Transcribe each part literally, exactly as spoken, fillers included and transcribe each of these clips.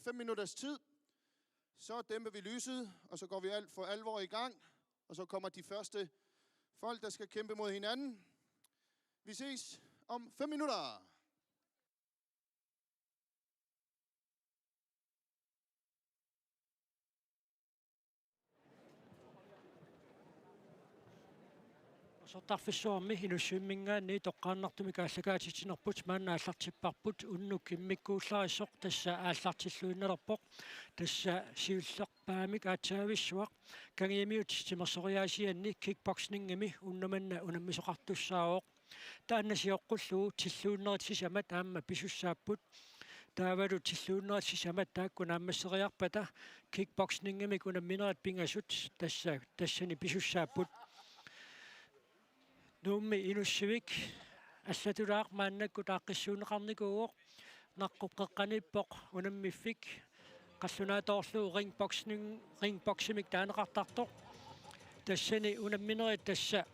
fem minutters tid. Så dæmper vi lyset, og så går vi alt for alvor i gang. Og så kommer de første folk, der skal kæmpe mod hinanden. Vi ses om fem minutter. Sortarfissuarmi Inussivimminngaanniit toqqaannartumik aallakaatitsinerput maanna aallartipparput, unnuk immikkuullarissoq tassa aallartilluinnalerpoq. Tassa siullerpaamik aatsaavissuaq Kangiamiut timersoriaasianni kickboxingimi unnuk manna unammisoqartussaavoq. Taanna sioqqullugu tilluunnerit sisamat aamma pisussaapput. Taavalu tilluunnerit sisamat taakku naammasseriarpata kickboxingimik unamminerit pingasut tassa, tassani pisussaapput. Nuummi Inussivik allatulaaq maannakkut aaqqissuunneqarnikuuvoq, naqquk qeqqaniippoq unammiffik, qallunaatoorlugu ringboxing, ringboximik taaneqartartoq. Tassani unamminerit tassa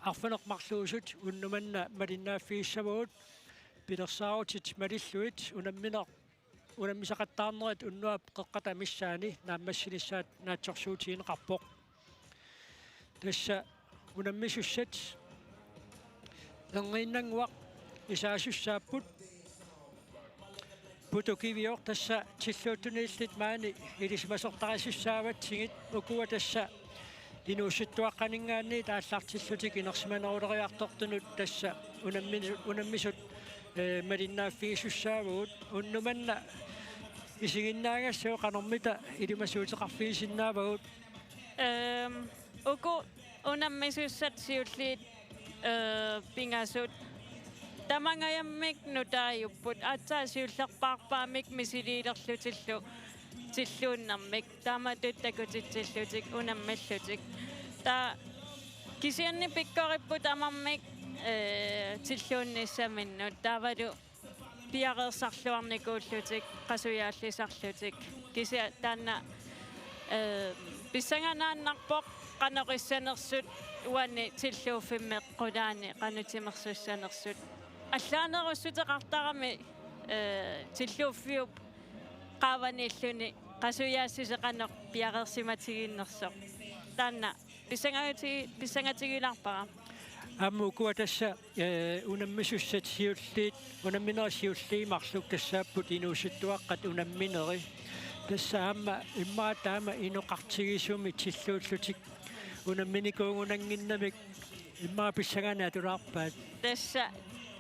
arfineq-marluusut unnuk manna malinnaaffigissavagut, pilersaarutit malillugit unammineq unammisaqattaarnerit unnuap qeqqata missaani naammassinissaat naatsorsuutigineqarpoq. Tassa unammisussat erniinnannguaq isaasussaapput. Putu Kivioq tassa tilluuttunillit maani ilisimasortarisussaavatsigu, ukua tassa inuusuttuaqqaninngaanniit aallartillutik inersimaneruleriartortunut tassa unammi-, unammisut, eh, malinnaaffigisussaavugut. Unnuk manna isiginnaagassagut qanormita ilimasuuteqarfigisinnaavagut? Ehm, uku unammisussat siulliit, eh, pingasut tamangajammik nutaajupput, aatsaat siullerpaarpaamik misiliilerlutillu tilluunnermik. Taamatut takutitsillutik unammillutik. Taava kisianni pikkoripput tamarmik, eh, tilluunnissaminnut. Taavalu piareersarluarnikuullutik, qasujaallisarlutik. Kisianni taanna, eh, pissanganaannarpoq qanoq issanersut uani tilluuffimmi qulaani qanoq timersussanersut. Allaanerussuteqartarami, eh, tilluuffiup qaavaniilluni qasujaassisi qanoq piareersimatigiinnersoq. Taanna pissangati-, pissangatigilaarpara. Aamma ukua tassa, eh, unammisussat siulliit, unamminerit siulliit marluk tassaapput inuusuttuaqqat unammineri. Tassa aamma immaqa taama inoqartigisumik tilluullutik unamminikuugunannginnamik immaqa pissanganeq atulaarpaat. Tassa,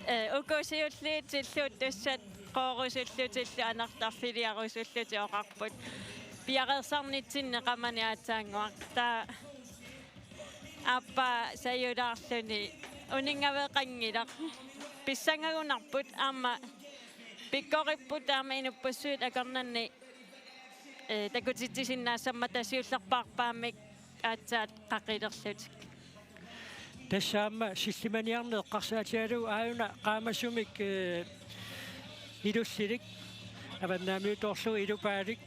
eh, uku siulliit tilluuttussat qoorusullutillu anartarfiliarusullutik oqarput: Piareersarnitsinni qamani aatsaannguaq. Taava aappaa sajulaarluni uninngaveqanngilaq. Pissangagunarput aamma pikkoripput aamma inuppassuit akornanni, eh, takutitsisinnaassammata siullerpaarpaamik aatsaat qaqilerlutik. Tassa aamma sillimaniarneq eqqarsaatigalugu aajuna qaamasumik, eh, ilullilik avannaamiutoorlugu ilupaalik.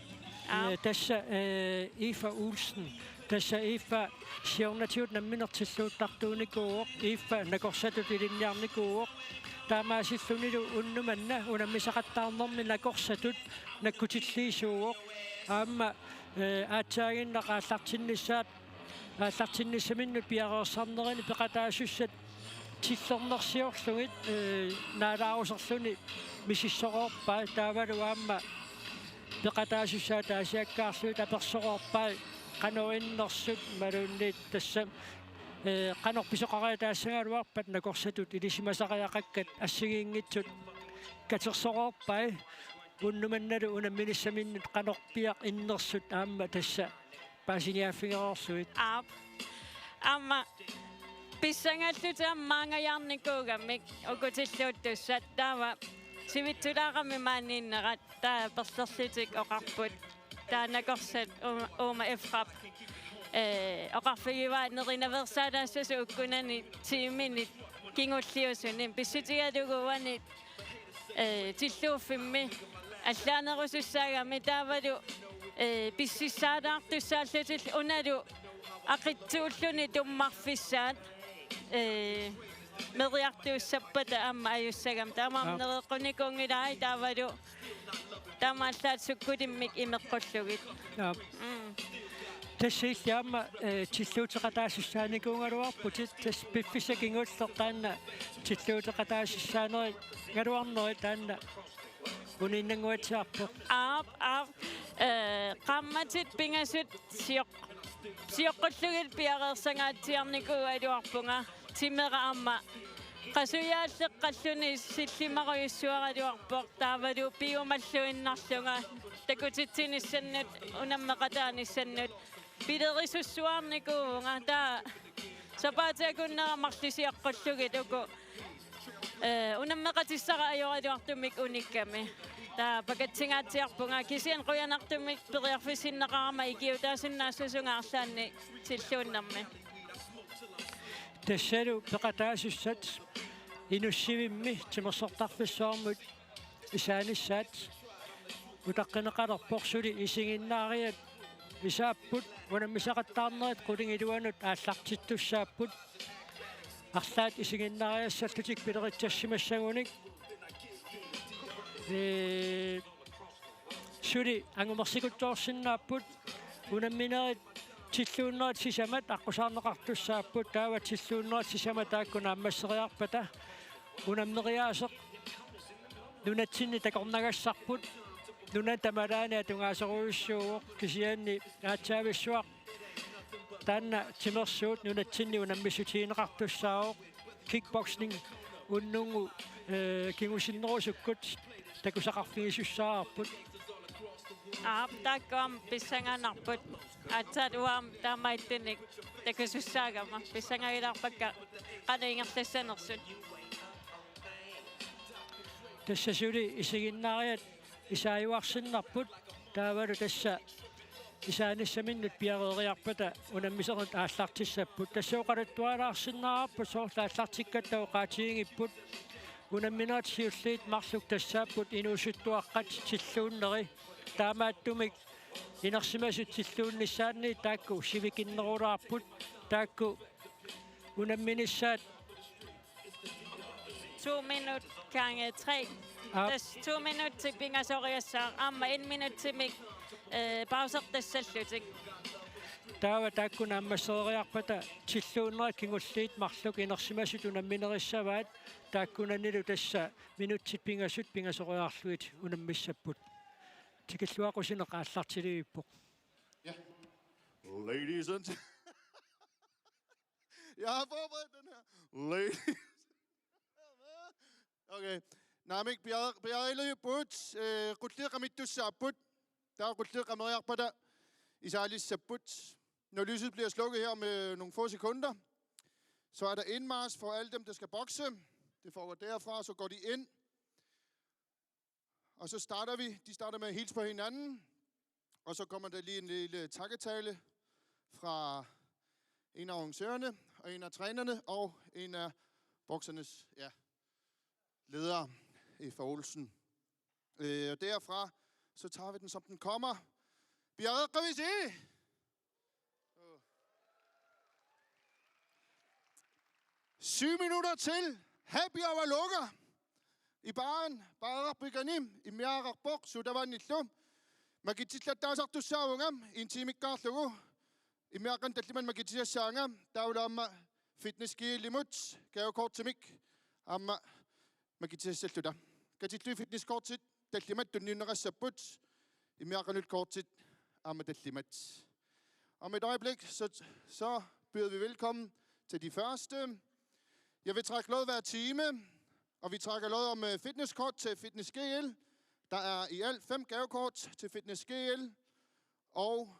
Aap. Eh, tassa, eh, Eva Olsen. Tassa Eva siornatigut nammineq tilluuttartuunikuuvoq. Eva nakorsatut ilinniarnikuuvoq. Taamaasillunilu unnuk manna unammisaqattaarnermi nakorsatut nakkutilliisuuvoq. Aamma, eh, aatsaaginnaq aallartinnissaat, aallartinnissaminnut piareersarnerini peqataasussat tillernersiorlugit, eh, naalaaruserluni misissoreerpai, taavalu aamma peqataasussaat ataasiakkaarlugit apersoreerpai qanoq innersut imaluunniit tassa, eh, qanoq pisoqariataassagaluarpat nakorsatut ilisimasariaqakkat assigiinngitsut katersoreerpai, unnuk mannalu unamminissaminnut qanorpiaq innersut aamma tassa paasiniaaffigereersuit. Aap. Aamma pissangallutik aamma maangajaarnikuugamik uku tilluuttussat, taava sivitsulaarami maaniinnerat taava perlerlutik oqarput. Taava nakorsat uuma, uuma Efrap, eh, oqarfigivaa nerinaveersaalaassasoq ukkunani tiiminit kingulliusuni pissutigalugu uani, eh, tilluuffimmi allaanerusussaagami taavalu, eh, pississaalaartussaallutillu unalu aqitsuulluni tummarfissaat, eh, meriartuussappata aamma ajussagami. Taamaammat Aap. Nereqqunikuunngilai taavalu Taamaallaat sukkulimmik imeqqullugit. Aap. Mm. Tassa illit aamma, eh, tilluuteqataasussaanikuugaluarputit, tassa piffissaq kingulleq taanna tilluuteqataasussaanerit galuarnerit taanna uniinnannguatsiarpoq. Aap, aap. Eh, qaammatit pingasut sioq-, sioqqullugit piareersangaatsiarnikuugaluarpunga. Timera aamma qasujaalleqqalluni sillimarujussuaraluarpoq, taavalu piumalluinnarlunga takutitsinissannut unammeqataanissannut pilerisussuarnikuuvunga. Taava sapaatip akunnera marluk sioqqullugit uku, eh, unammeqatissara ajoraluartumik unikkami. Taava pakatsingaatsiarpunga, kisianni qujanartumik periarfissinneqarama ikiuutaasunnaassusunga arlaannik tilluunnermi. Tassalu peqataasussat Inussivimmi timersortarfissuarmut isaanissaat utaqqineqalerpoq, suli isiginnaariat isaapput, unammisaqattaarnerit qulingiluanut aallartittussaapput. Arlaat isiginnaariassallutik pileritsassimassagunik. Ee, suli angumersikutsoorsinnaapput, unamminerit tilluunnerit sisamat aqqusaarneqartussaapput, taava tilluunnerit sisamat taakku naammasseriarpata unammeriaaseq nunatsinni takornagassarput, nunani tamalaani atungaasorujussuuvoq, kisianni aatsaavissuaq taanna timersuut nunatsinni unammissutigineqartussaavoq, kickboxing unnugu, eh, kingusinnerusukkut takusaqarfigisussaavarput. Aap, taakku aamma pissanganarput. Aatsaat uanga aamma taamaattunik takusussaagama. Pissangagilaarpakka qanoq ingerlassanersut. Tassa suli isiginnaariat isaajuarsinnarput, taavalu tassa isaanissaminnut piareeriarpata unammisernut aallartissapput. Tassa oqaluttualaarsinnaavarput soorlu aallartikkatta oqaatigigipput. Unamminerit siulliit marluk tassaapput inuusuttuaqqat tilluunneri. Taamaattumik inersimasut tilluunnissaanniit taakku sivikinnerulaarput. Taakku unamminissaat. To minut gange tre. Aap. Tassa to minutsit pingasoriassaaq, aamma en minutsimik, eh, pausertassallutik. Taava taakku naammassereeriarpata tilluunnerit kingulliit marluk inersimasut unamminerissavaat, taakkunanilu tassa minutsit pingasut pingasoriarlugit unammissapput. Tikilluaqqusineq aallartilivippoq. Ja. Ladies and Jeg har forberedt den her. Ladies. Okay. Naamik, piar-, piareerput, eh, qulliit qamittussaapput. Taava qulliit qameriarpata isaalissapput. Når lyset bliver slukket her med nogle få sekunder, så er der indmarch for alle dem, der skal bokse. Det foregår derfra, så går de ind. Og så starter vi. De starter med at hilse på hinanden. Og så kommer der lige en lille takketale fra en af arrangørerne, og en af trænerne, og en af boksernes, ja, ledere, F. Olsen. Øh, og derfra, så tager vi den, som den kommer. Piareeqqavisi? Syv minutter til. Happy hour lukker i baren. Baararpikani immiaaqarpoq sodavandillu. Makitillattaasartussaavunga en timekkaarlugu. Immiaaqqanut tallimat makitsisassaanga. Taavalu aamma Fitness G L-imut gavekortimik aamma makitsisassalluta. Katillugit fitnesskortit tallimat tunniunneqassapput, immiaaqqanullu kortit aamma tallimat. Om et øjeblik, så, så byder vi velkommen til de første. Jeg vil trække lod hver time, og vi trækker lod om, øh, fitnesskort til Fitness G L. Der er i alt fem gavekort til Fitness G L, og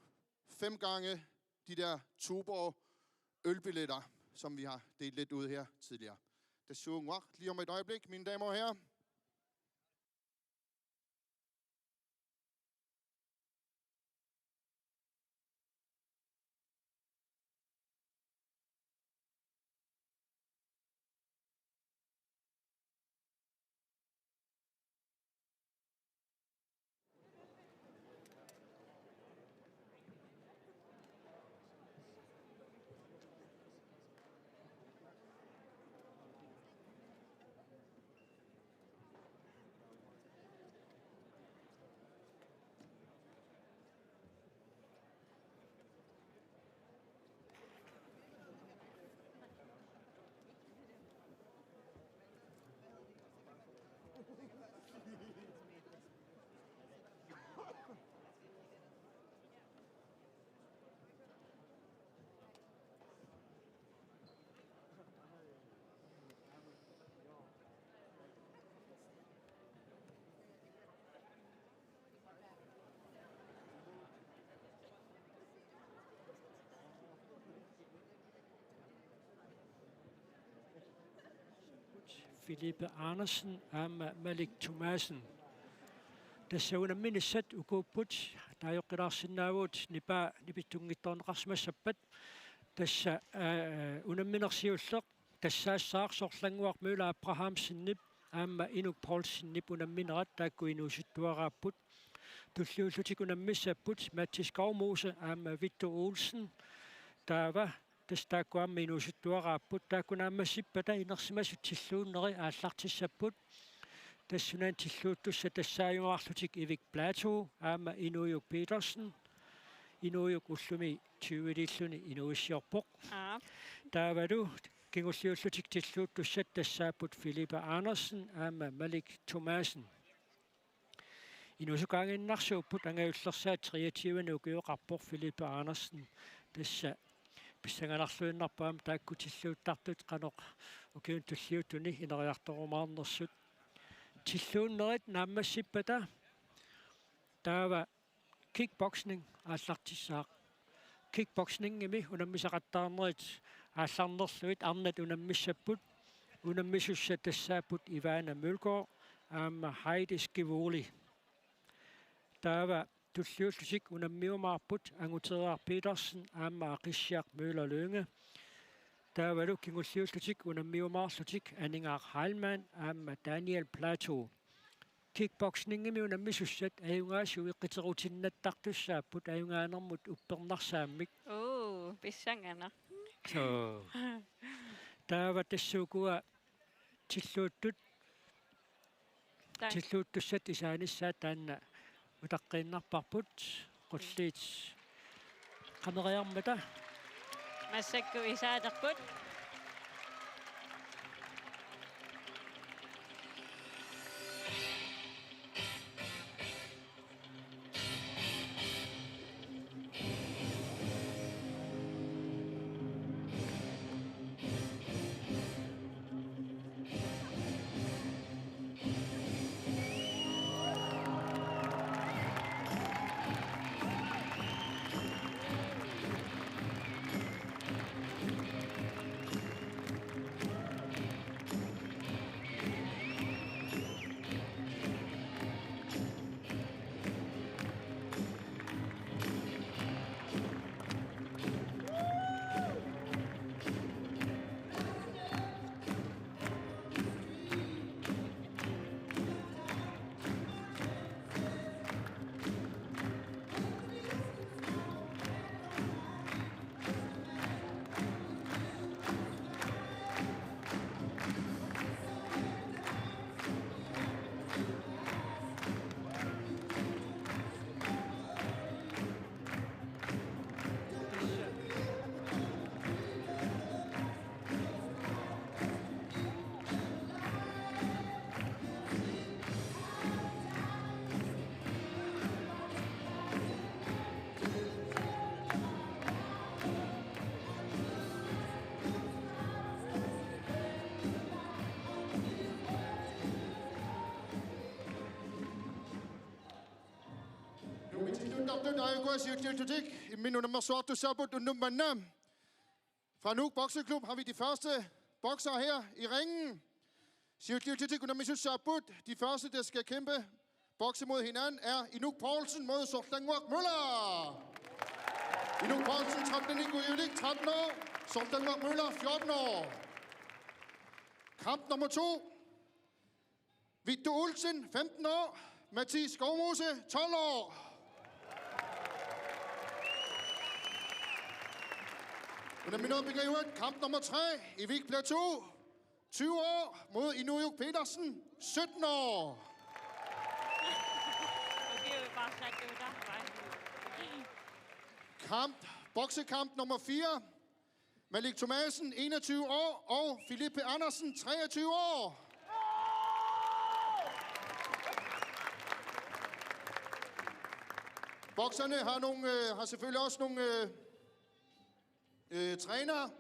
fem gange de der Tuborg ølbilletter, som vi har delt lidt ud her tidligere. Tassa uunga, lige om et øjeblik, mine damer og herrer. Filipe Andersen aamma Malik Thomassen. Tassa unamminissat ukuupput, taajoqqilaarsinnaavugut nipaa nipittunngitsoorneqarsimassappat. Tassa, aa, unammineq siulleq tassaassaaq Sorlannguaq Møller Abrahamsenip aamma Inuk Poulsenip unamminerat, taakku inuusuttuaraapput. Tulliullutik unammissapput Matti Skovmose aamma Vittu Olsen. Taava tassa taakku aamma inuusuttuaraapput. Taakku naammassippata inersimasut tilluunneri aallartissapput. Tassunga tilluuttussat tassaajumaarlutik Ivik Platou aamma Inuujuk Petersen. Inuujuk ullumi tyveliilluni inuuissiorpoq. Aap. Taavalu kingulliullutik tilluuttussat tassaapput Filipe Andersen aamma Malik Thomassen. Inuusukaaginnarsuupput, angajullersaat treogtyve-ni ukioqarpoq Filipe Andersen. Tassa pissanganarluinnarpoq aamma taakku tilluuttartut qanoq ukiuni tulliuttuni ineriartorumaarnersut. Tilluunnerit naammassippata taava kickboxing aallartissaaq. Kickboxingimi unammisaqattaarnerit aallarnerlugit arnat unammissapput. Unammisussat tassaapput Ivana Mølgaard aamma Heidi Skivoli. Taava tulliullutik unammiumaarput Anguteriaq Petersen aamma Aqissiaq Møller Lynge. Taavalu kingulliullutik unammiumaarlutik Aningaaq Heilmann aamma Daniel Platou. Kickboxingimi unammisussat ajugaasui qiterutinnattaartussaapput ajugaanermut uppernarsaammik. Oo, pissanganaq. Soo. Taava tassa ukua tilluuttut. Taak. Tilluuttussat isaanissaat taanna utaqqiinnarparput, qulliit qameriarmata. Massakkut isaalerput. Nuummi tilluuttartut aajuku siulliullutik imminnut unammersuartussaapput unnuk manna. Fra Nuuk Bokseklub har vi de første bokser her i ringen. Siulliullutik unammisussaapput. De første, der skal kæmpe bokse mod hinanden, er Inuk Poulsen mod Sorlannguaq Møller. Inuk Poulsen, tretten uger, tretten år. Sorlannguaq Møller, fjorten år. Kamp nummer to. Vittu Olsen, femten år. Mathias Skovmose, tolv år. Unamminerit pingajuat, kamp nummer tre. Ivik Platou, tyve år, mod Inuujuk Petersen, sytten år. Kamp, boksekamp nummer fire. Malik Thomassen, enogtyve år, og Filipe Andersen, treogtyve år. Bokserne har nogle, øh, har selvfølgelig også nogle, øh, øh, trænere.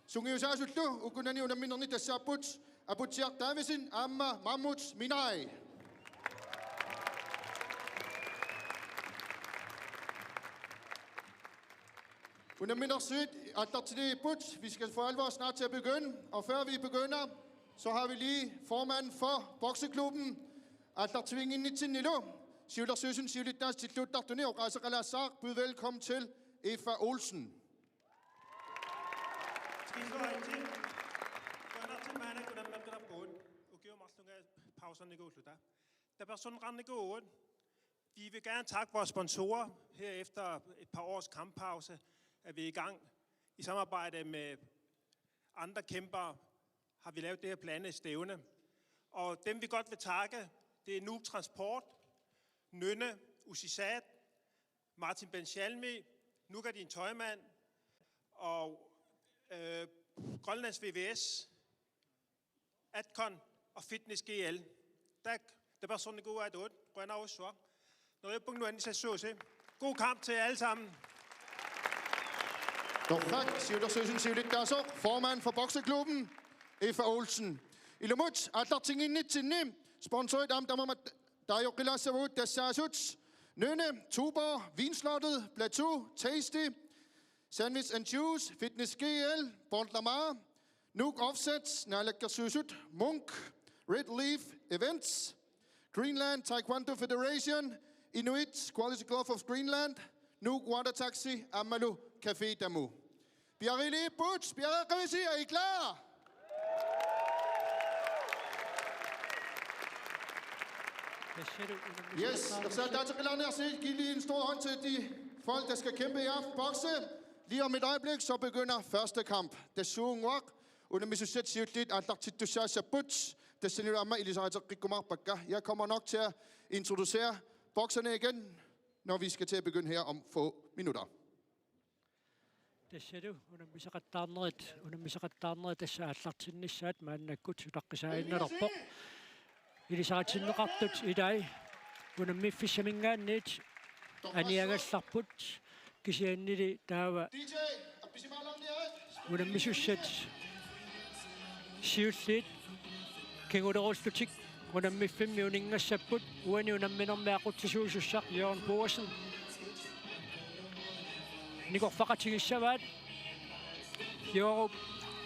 Sungiusaasullu ukunani unamminerni tassaapput Aputsiaq Davidsen aamma Mahmoud Minai. Unamminersuit aallartiliipput, vi skal for alvor snart til at begynde, og før vi begynder, Så har vi lige formanden for bokseklubben, aallartivinnginnitsinnilu siulersuisuni siulittaasup tilluuttartuni oqaaseqalaassaaq. Byd velkommen til Eva Olsen. Kiisoraitsi. Qujanartumik maannakkut unammeqqilerpugut. Ukiut marlunga pausernikuulluta. Tapersersorneqarnikuuvugut. Vi vil gerne takke vores sponsorer. Her efter et par års kamppause er vi i gang. I samarbejde med andre kæmpere har vi lavet det her blandede stævne. Og dem vi godt vil takke, det er Nuuk Transport, Nynne, Usisat, Martin Benjalmi, Nuka din tøjmand og øh, Grønlands V V S, Atkon og Fitness G L. Tak. Tapersersornikuuaatut, qujanarsuaq. Neriuppunga nuannisassuusi. God kamp til jer alle sammen. Torrak, siulersuisuni siulittaasoq, formand for bokseklubben, Eva Olsen. Ilumut aallartinnginnitsinni sponsorit aamma tamarmik taajoqqilaassavagut, tassaasut Nynne, Tuborg, Vinslottet, Plateau, Tasty, Sandwich and Juice, Fitness G L, Bold Lamar, Nuuk Offset, Naalakkersuisut, Munk, Red Leaf Events, Greenland Taekwondo Federation, Inuit Quality Golf of Greenland, Nuuk Water Taxi aammalu Café Tamu. Piareerpugut, piareeqqavisi, er I klar? Yes, og så der til Glenn, jeg siger, giv lige en stor hånd til de folk, der skal kæmpe i aften. Bokse lige om et øjeblik, så begynder første kamp. Tassuuguaq unammisussat siulliit aallartittussaassapput, tassanilu aamma ilisariteqqikkumaarpakka. Jeg kommer nok til at introducere bokserne igen, når vi skal til at begynde her om få minutter. Tassalu unammisaqattaarnerit, unammisaqattaarnerit tassa aallartinnissaat maannakkut utaqqisaaginnalerpoq. Ilisaritinneqartut ilai unammiffissaminngaanniit aniagallarput, kisiannili taava unammisussat siulliit kingulerullutik unammiffimmi uninngassapput. Uani unamminermi aqutsisuusussaq Jørgen Boersen. Nikorfaqatigissavaat. Joorup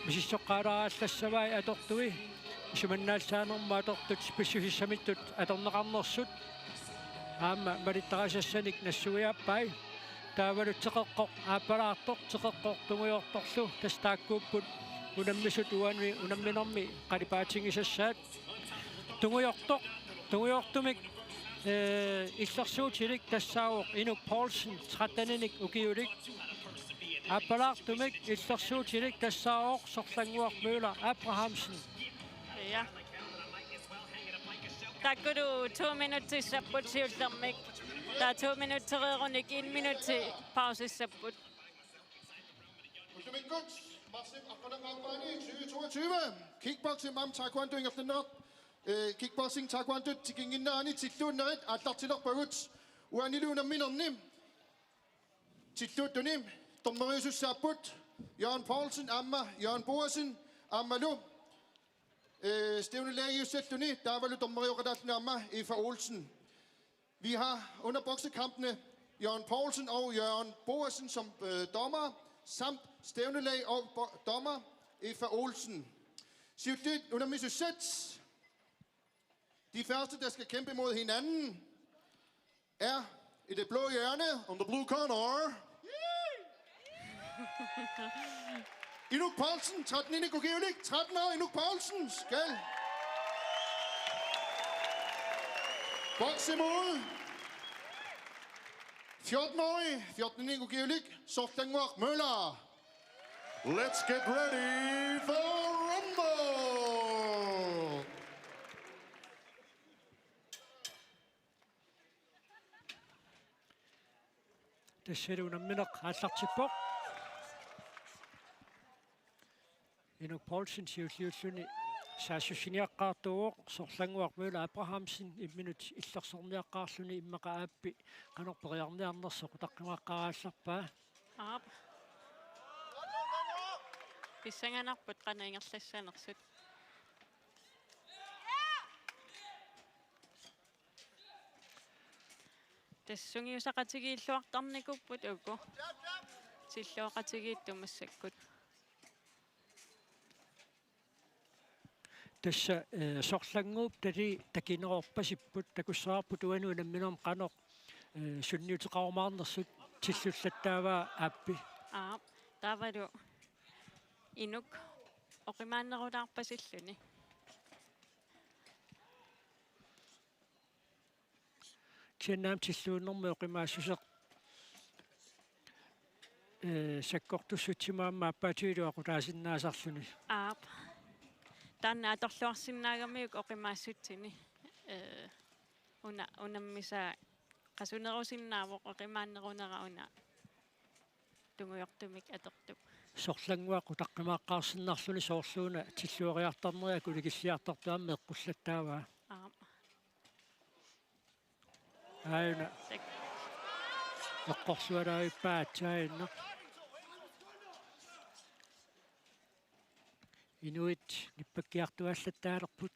misissoqqaalaarallarissavai atortui, isumannaallisaanermut atortut pissusissamittut atorneqarnersut. Aamma malittarisassanik nassuiaappai. Taavalu teqeqqoq aappalaartoq, teqeqqoq tungujortorlu, tassa taakkuupput unammisut uani unamminermi qalipaatigisassaat. Tungujortoq, tungujortumik, eh, illersuutilik tassaavoq Inuk Poulsen, tretteninik ukiulik. Aappalaartumik illersuutilik tassaavoq Sorlannguaq Møller Abrahamsen. Ja. Taakkulu to minutsissapput siullermik. Taava to minutsereerunik en minutsi pausissapput. Ullumikkut Marsip Aqqaneq-aappaani tyve toogtyve. Kickboxing aamma taekwondo ingerlanneqar-, eh, kickboxing taekwondo tikinnginnerani tilluunnerit aallartilerpagut. Uanilu unamminerni tilluuttuni dommeriusussaapput Jørgen Poulsen aamma Jørgen Boersen aammalu, eh, stævnelægiussalluni taavalu dommerioqataalluni aamma Eva Olsen. Vi har under boksekampene Jørgen Poulsen og Jørgen Boersen som, øh, dommer, samt stævnelæge og bo-, dommer Eva Olsen. Siulliit unammisussat. De første, der skal kæmpe mod hinanden, er i det blå hjørne, on the blue corner, Inuk Poulsen, tretten-inik ukiulik, tretten år, Inuk Poulsen skal bokse mod fjorten-årig, fjorten-inik ukiulik, Sorlannguaq Møller. Let's get ready for rumble! Tassalu unammineq aallartippoq. Inuk Poulsen siulliulluni saassussiniaqqaartuuvoq, Sorlannguaq Møller Abrahamsen imminut illersorniaqqaarluni immaqa aappi qanoq periarniarnersoq utaqqimaaqqaaraallarpaa. Aap. Pissanganarpoq qanoq ingerlassanersut. Tassa sungiusaqatigiilluartarnikuupput uku. Tilluaqatigiittut massakkut. Tassa, eh, sorlannguup tali takineroorpasipput, takussavarput uani unamminermi qanoq, eh, sunniuteqarumaarnersut, tillullattaavaa aappi. Aap, taavalu Inuk oqimaannerulaarpasilluni. Kisianni aamma tilluunnermik oqimaassuseq, eh, sakkortussutsimaammat aappaatigilu aqutaasinnaasarluni. Aap. Taanna atorluarsinnaagamiuk oqimaassutsini. Eh, una, unammisaa qasunerusinnaavoq oqimaannerunera una tungujortumik atortup. Sorlannguaq utaqqimaaqqaarsinnarluni soorluuna tilluariartarneri akulikilliartartut aamma eqqullattaavaa. Aap. Aajuna. Tak. Eqqorlualaavippaa aatsaannguaq. Inuit nippakkiartuaallattaalerput.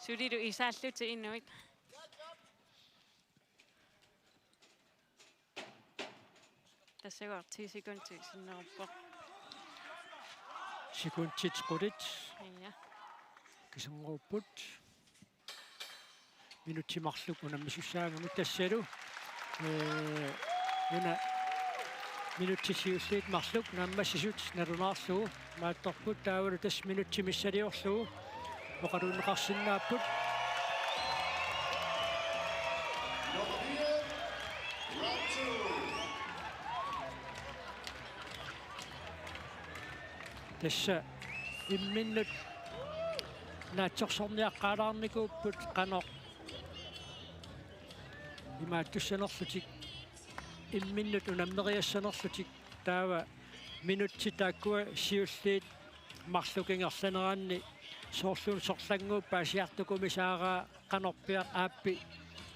Sulilu isaallutik inuit. Tassagooq ti sekundit sinneruppoq. Sekundit qulit. Ja. Kisunngorput. Minutsit marluk unammisussaagami tassalu. Eh, una minutsit siulliit marluk naammassisut nalunaarlugu maattorput taavalu tassa minutsit missiliorlugu oqaluunneqarsinnaapput. Tassa imminnut naatsorsorniaqqaalaarnikuupput qanoq imaattussanerlutik imminnut unammeriassanerlutik taava minutsit taakkua siulliit marluk ingerlaneranni soorluuna sorlannguup paasiartukumisaaraa qanorpiaq aappi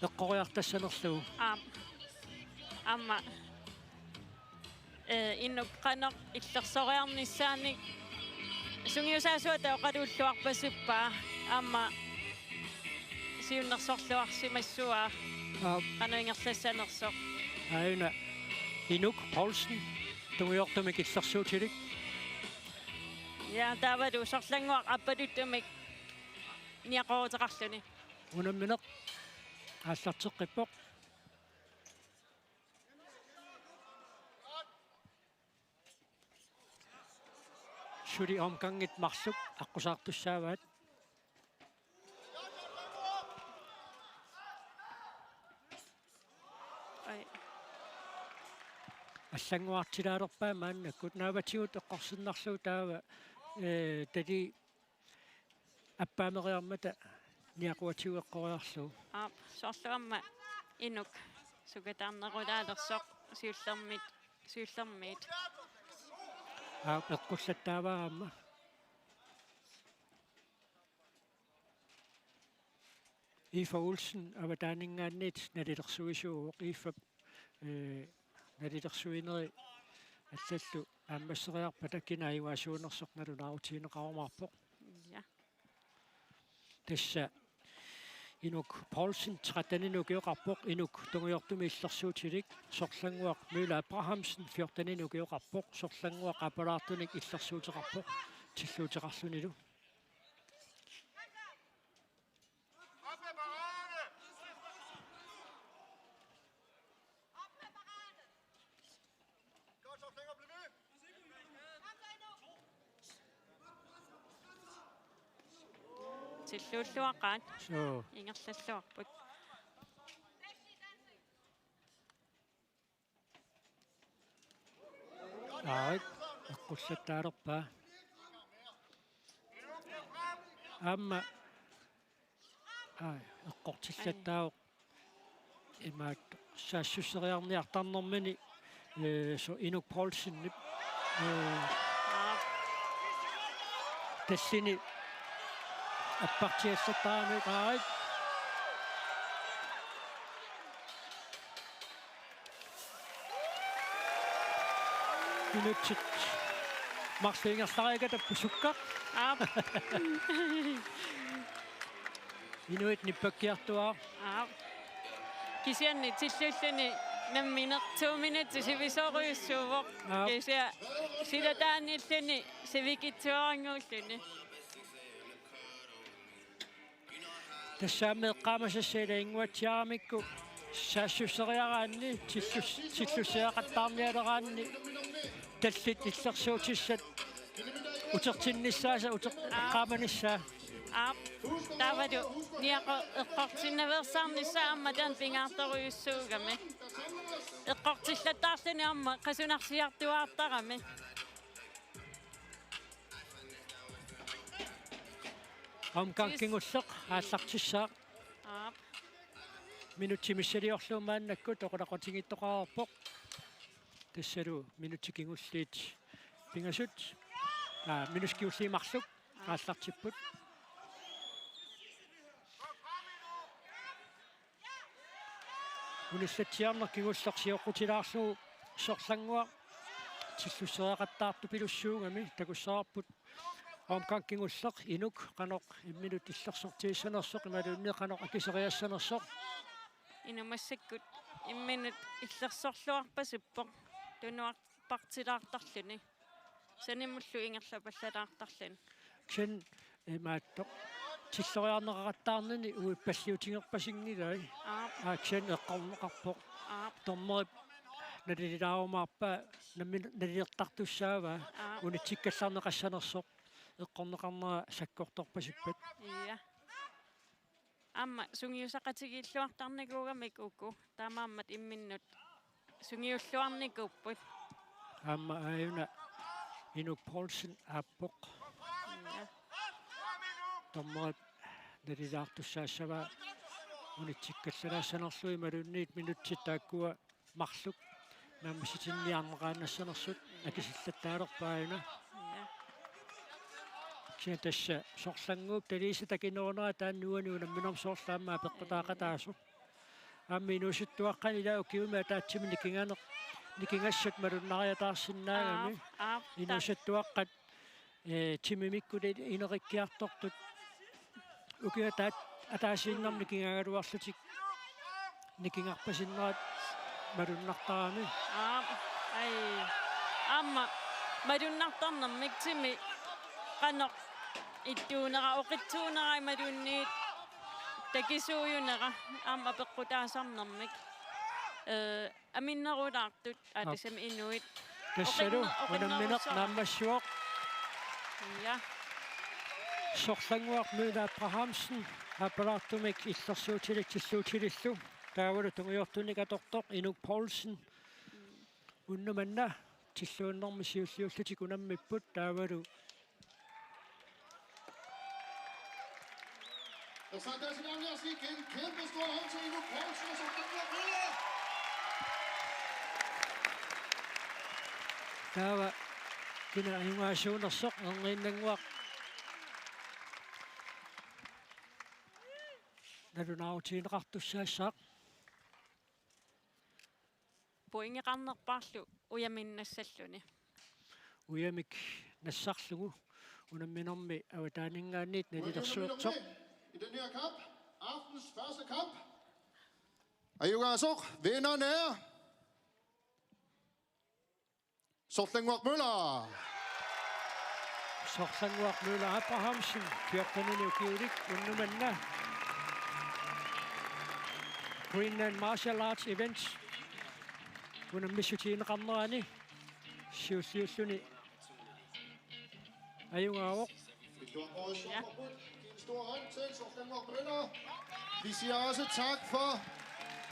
eqqoriartassanerlugu. Aap. Aamma, eh, Inuk qanoq illersoriarnissaanik sungiusaasuata oqaluulluarpasippaa aamma siunnersorluarsimassuaa. Aap. Qanoq ingerlassanersoq. Aajuna Inuk Poulsen tungujortumik illersuutilik. Ja, taavalu sorlannguaq aappaluttumik niaqoruteqarluni. Unammineq aallarteqqippoq. Suli omgangit marluk aqqusaartussaavaat. Ai. Allannguartilaalerpaa maannakkut naavatigut eqqorsinnarlugu taava, eh, tali appaameriarmata niaquatigut eqqoriarlugu. Aap, soorlu aamma Inuk sukataarnerulaalersoq siullermit, siullermiit. Aap, eqqullattaavaa aamma. Eva Olsen avataaninngaanniit nalilersuisuuvoq. Eva, eh, nalilersuineri allallu naammasseriarpata kina ajugaasuunersoq nalunaarutigineqarumaarpoq. Ja. Tassa Inuk Poulsen tretteninik ukioqarpoq, Inuk tungujortumik illersuutilik, sorlannguaq Møller Abrahamsen fjorteninik ukioqarpoq, sorlannguaq aappalaartunik illersuuteqarpoq, tilluuteqarlunilu. Tilluulluaqaat. Suu. Ingerlalluarput. Aarit, eqqullattaalerpaa. Aamma, aa, eqqortillattaavoq. Imaat saassusseriarniartarnermini, eh, so Inuk Poulsenip, eh, tallini appartiallattarami aarit. Minutsit marluk ingerlariakatappu sukkaq. Aap. Inuit nippakkiartuaat. Aap. Kisianni tilluulluni Nammineq to minutsit sivisoorujussuuvoq. Aap. Kisianni silataanilluni sivikitsuarannguulluni. Tassami eqqaamasassat ilaginnguatsiaramikku saassusseriaraanni tillus-, tillusseriaqattaarnialeraanni tallit illersuutissat utertinnissaasa uter-, eqqaamanissaa. Aap, taavalu niaqo-, eqqortinnaveersaarnissaa aamma taanna pingaartorujussuugami. Eqqortillattaarluni aamma qasunarsiartuaartarami. Omgang kingulleq aallartissaaq. Aap. Minutsit missiliorlugu maannakkut oqaloqatigiittoqarpoq. Tassalu minutsit kingulliit pingasut. Aa, minutsit kingulliit marluk aallartipput. Unillatsiarneq kingulleq sioqqutilaarlugu Sorlannguaq tillusseriaqattaartupilussuugami takussavarput. Omgang kingulleq Inuk qanoq imminut illersortigissanersoq imaluunniit qanoq akiseriassanersoq. Inuk massakkut imminut illersorluarpasippoq tunuarpartilaartarluni. Sanimullu ingerlapallalaartarluni. Kisianni imaattoq tilloriarneqaqattaarnini uippalliutigerpasinngilai. Aap. Aa, kisianni eqqorneqarpoq. Aap. Dommerip nalilaarumaarpaa nammineq nalilertartussaavaa. Aap. Unitsikkallarneqassanersoq eqqorneqarnera sakkortorpasippat. Ja. Aamma sungiusaqatigiilluartarnikuugamik uku. Taamaammat imminnut sungiulluarnikuupput. Aamma aajuna Inuk Poulsen aappoq. Ja. Dommerip nalilaartussaassavaa unitsikkallarneqassanerluni imaluunniit minutsit taakkua marluk naammassitinniarneqaannassanersut akisillattaalerpaa aajuna. Ja. Kisianni tassa Sorlannguup taliisa takinerunera taanna uani unamminermi soorlu aamma apeqqutaaqataasoq. Aamma inuusuttuaqqat ila ukiumi ataatsimi nikinganeq-, nikingassat malunnariataarsinnaagami. Aap, aap, ta- Inuusuttuaqqat, ee, timimikkut i-, inerikkiartortut. Ukiut ataat-, ataasiinnarmik nikingaagaluarlutik nikingarpasinnerat malunnartarami. Aap, ai. Aamma malunnartarnermik timi qanoq ittuunera, oqitsuunera imaluunniit takisuujunera aamma apeqqutaasarnermik. Ee, aminnerulaartut, aa, aap, tassami inuit. Tassalu oqinner-, unammineq oqinnerussuaq. Naammassivoq. Ja. Sorlannguaq Møller Abrahamsen, aappalaartumik illersuutilik tilluutilillu. Taavalu tungujortunik atortoq Inuk Poulsen. Unnuk manna tilluunnermi siulliullutik unammipput taavalu. Og så en dansk anerkendelse igen. Kæmpe stor hånd til Inuk Poulsen og Sorlannguaq Møller. Taava kina ajugaasuunersoq erniinnannguaq nalunaarutigineqartussaassaaq. Pointeqarnerpaarlu ujamik nassalluni. Ujamik nassarlugu unamminermi avataaninngaanniit nalilersuersoq. I den her kamp, aftens første kamp. Ajugaasoq, vinderen er Sorlannguaq Møller. Sorlannguaq Møller Abrahamsen, fjorten ukiulik, unnuk manna Greenland Martial Arts Event unammissutigineqarnerani siulliulluni ajugaavoq. Ja. En stor hånd til Sorlannguaq Møller. Vi siger også tak for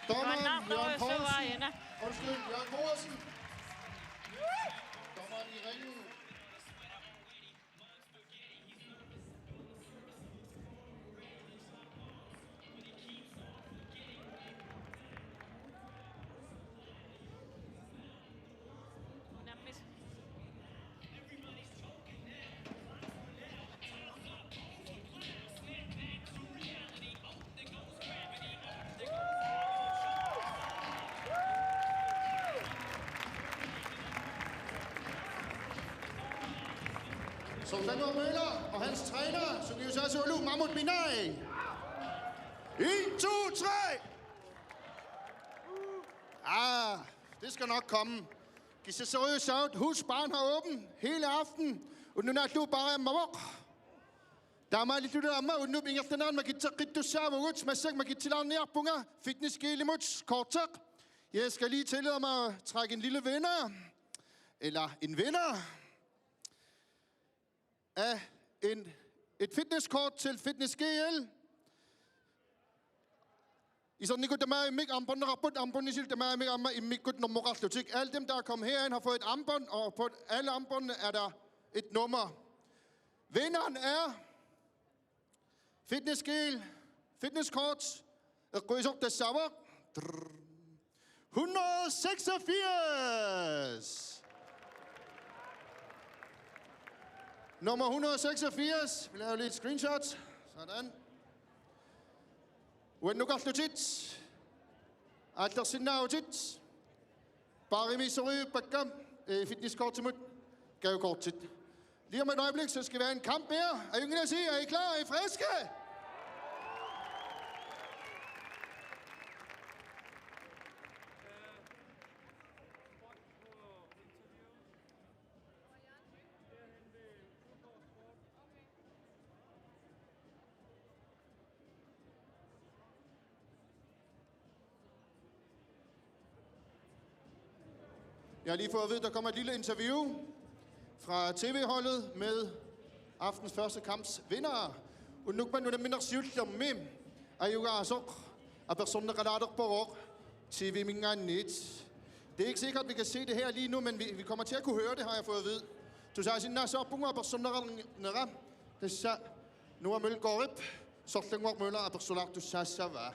dommeren, Jørgen Poulsen. Undskyld, Jørgen Poulsen. Dommeren i ringen. Sorlannguaq Møller og hans træner, Sungiusaasa Ulu, Mahmoud Minai. En, to, tre. Ah, Det skal nok komme. Kissassarujussuaq, husk, baren har åben hele aften. Unnuk naallugu baari ammavoq. Taamaalilluta aamma unnuup ingerlanerani makitseqqittariaqarpugut, massakkut makitsilaarniarpunga Fitness G L-imut korteq. Jeg skal lige tillade mig at trække en lille vinder, eller en vinder, af en, et fitnesskort til Fitness G L. Isernikkut tamarmik armbåndeqarput, armbåndisilu tamarmik aamma immikkut normoqarlutik. Alle dem, der er kommet herind, har fået et armbånd, og på alle armbåndene er der et nummer. Vinderen er Fitness G L, fitnesskort, eqquisoq tassaavoq. Hundrede seksogfirs. Nummer hundrede seksogfirs. Vi laver lige et screenshot. Sådan. Uannukarlutit. Aallersinnaavutit. Baarimiissorujuuppakka, øh, fitnesskortimut gavekortit. Lige om et øjeblik, så skal vi have en kamp mere. Ajunngilasi, er I klar? Er I friske? Jeg har lige fået at vide, at der kommer et lille interview fra T V-holdet med aftens første kamps vindere. Unnuk manna unamminersiullermi ajugaasoq apersorneqalaalerpoq T V-minngaanniit. Det er ikke sikkert, at vi kan se det her lige nu, men vi, vi kommer til at kunne høre det, har jeg fået at vide. Tusaasinnaassavarput apersorneqarnera, tassa Noah Mølgaardip Sorlannguaq Møller apersulaartussaassavaa.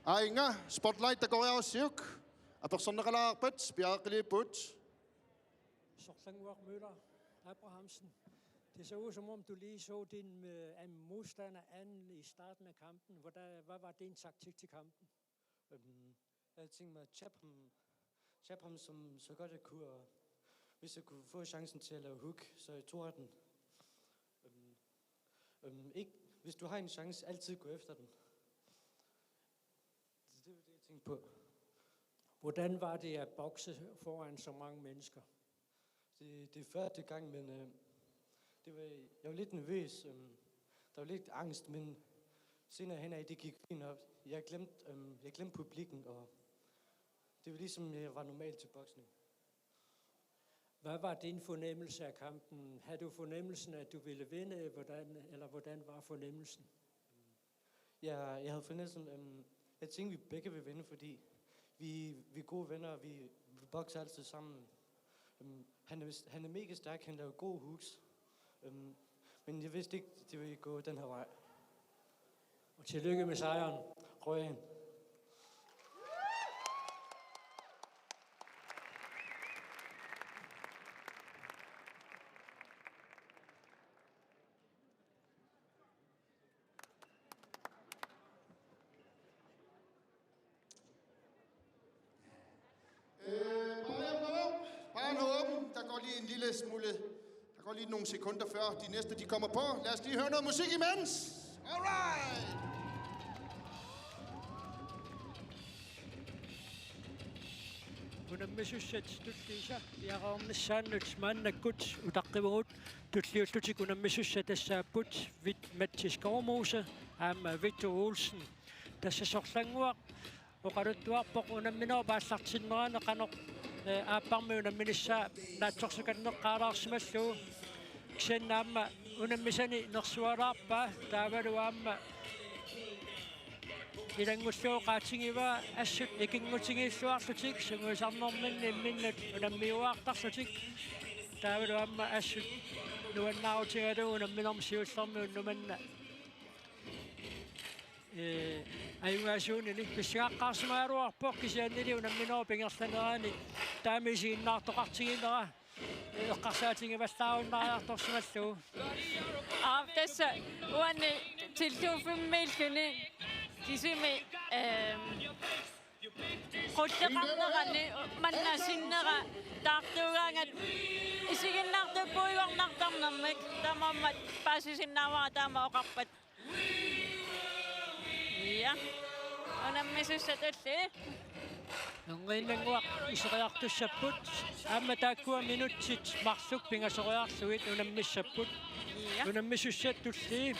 Aajuna, spotlight takoriarussiuk. Apersorneqalaarpat, piareqqiliipput. Sorlannguaq Møller Abrahamsen. Det så ud, som om du lige så din, øh, an-, modstander an i starten af kampen. Hvordan, hvad var din taktik til kampen? Øhm, jeg havde tænkt mig at jabbe ham, jabbe ham som, så godt jeg kunne, og hvis jeg kunne få chancen til at lave hook, så jeg tog den. Øhm, øhm, ikke, hvis du har en chance, altid gå efter den. Så det var det, jeg tænkte på. Hvordan var det at bokse foran så mange mennesker? Det, det er første gang, men, øh, det var, jeg var lidt nervøs. Øhm, der var lidt angst, men senere hen af, det gik fint op. Jeg glemte, øhm, jeg glemte publikken, og det var ligesom, jeg var normal til boksning. Hvad var din fornemmelse af kampen? Havde du fornemmelsen, at du ville vinde, hvordan, eller hvordan var fornemmelsen? Ja, jeg havde fornemmelsen, øhm, jeg tænkte, vi begge ville vinde, fordi vi, vi er gode venner, og vi, vi bokser altid sammen. Øhm, han er, han er mega stærk, han laver gode hooks. Øhm, men jeg vidste ikke, det ville gå den her vej. Og tillykke med sejren. Røgen. Øh, bare, bare, bare en åben. Der går lige en lille smule. Der går lige nogle sekunder, før de næste, de kommer på. Lad os lige høre noget musik imens. All right! Unammisussat tulliisa piareernissaannut maannakkut utaqqivugut, tulliullutik unammisussat tassaapput Vit-, Matti Skovmose aamma Vittu Olsen. Tassa Sorlannguaq oqaluttuarpoq unamminerup aallartinnerani qanoq, eh, aapparmi unamminissaa naatsorsukanneqqaalaarsimallugu. Kisianni aamma unammisani nersualaarpaa, taavalu aamma ilanngullugu qaatigivaa assut ikinngutigiilluarlutik sungiusarnerminni imminnut unammiuaartarlutik. Taavalu aamma assut nuannaarutigalugu unamminermi siullermi unnuk manna, ee, ajugaasuunini pissangaqqaarsimagaluarpoq, kisiannili unamminerup ingerlanerani taama isiginnaartoqartiginera eqqarsaatigivallaarunnaariartorsimallugu. Aap, tassa uani tilluuffimmiilluni kisimi, ehm, qulleqarnerani manna sinnera taartuugaangat isiginnaartuppuigornartarnermik, taamaammat paasisinnaavara taama oqarpat. Ja. Unammisussat tulliit. Nerriinnannguaq iseriartussapput, aamma taakkua minutsit marluk pingasoriarlugit unammissapput. Ja. Unammisussat tullii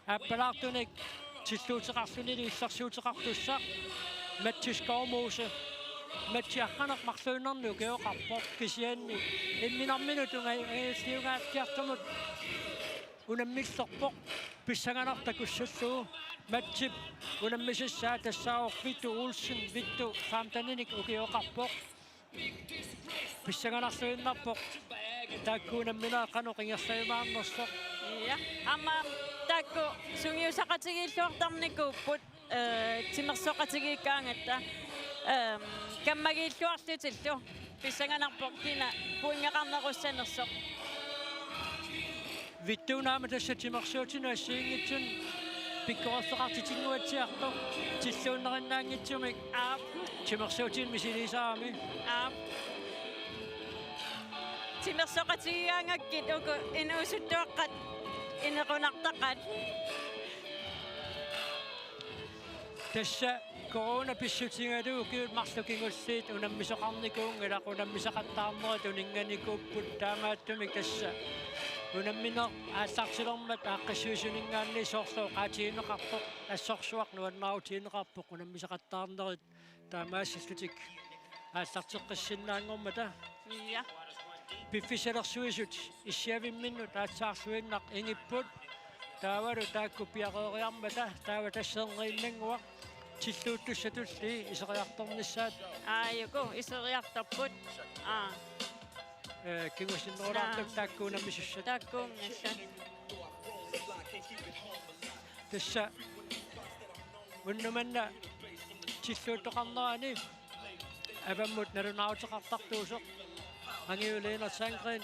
aappalaartunik tilluuteqarlunilu illersuuteqartussaq Mats Skovmose. Mats arnaq marluinnarnik ukioqarpoq kisianni imminarminut unga-, ungailliungaattiartumut unammillerpoq pissanganartoq takussallugu. Matsip unammisassaa tassaavoq Vittu Olsen, Vittu femteninik ukioqarpoq. Pissanganarluinnarpoq taakku unamminerit qanoq ingerlajumaarnersoq. Ja, aamma taakku sungiusaqatigiilluartarnikuupput, eh, timersoqatigiikkaangatta, ehm, kammagiilluarlutillu. Pissanganarpoq kina pointeqarnerussanersoq. Vittuuna aamma tassa timersuutinut assigiinngitsunik pikkorissaqartitinnguatsiartoq tilluunnerinnaanngitsumik. Aap. Timersuutinik misiliisarami. Aap. Timersoqatigigaangakkit uku inuusuttuaqqat inequnartaqaat. Tassa corona pissutigalugu ukiut marluk kingulliit unammisoqarnikuunngilaq, unammisaqattaarnerit uninnganikuupput, taamaattumik tassa unammineq aallartilermat aaqqissuisuninngaanniit soorlu oqaatigineqarpoq, assorsuaq nuannaarutigineqarpoq unammisaqattaarnerit taamaasillutik aallarteqqissinnaanngormata. Ja. Piffissalersuisut issiavimminnut aatsaarluinnaq ingipput. Taavalu taakku piareeriarmata, taava tassa nerriinnannguaq tilluuttussatulli iseriartornissaat. Aajuku iseriartorput. Aa. Eh, kingusinnerulaartoq. Naa. Taakku unammisussat. Taakkuunngissaat. Tassa unnuk manna tilluuttoqarnerani avammut nalunaaruteqartartuusoq Angiu Lennert Sandgreen.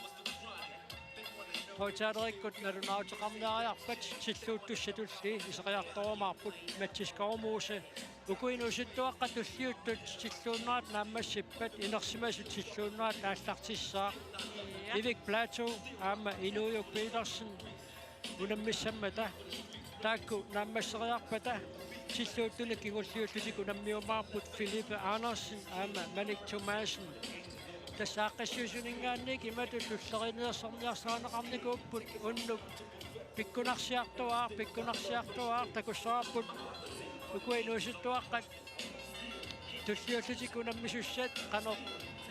Højtalerikkut nalunaaruteqarniariarpat tilluuttussatulli iseriartorumaarput Mats Skovmose. Uku inuusuttuaqqat tulliuttut tilluunnerat naammassippat inersimasut tilluunnerat aallartissaaq. Ja. Erik Platou aamma Inuujuk Petersen unammissammata. Taakku naammasseriarpata tilluuttunik kingulliullutik unammiumaarput Filipe Andersen aamma Malik Thomassen. Tassa aaqqissuisuninngaanniit imatut tulleriiaarniarsarineqarnikuupput unnuk pikkunarsiartuaaq, pikkunarsiartuaaq takussavarput uku inuusuttuaqqat tulliullutik unammisussat qanoq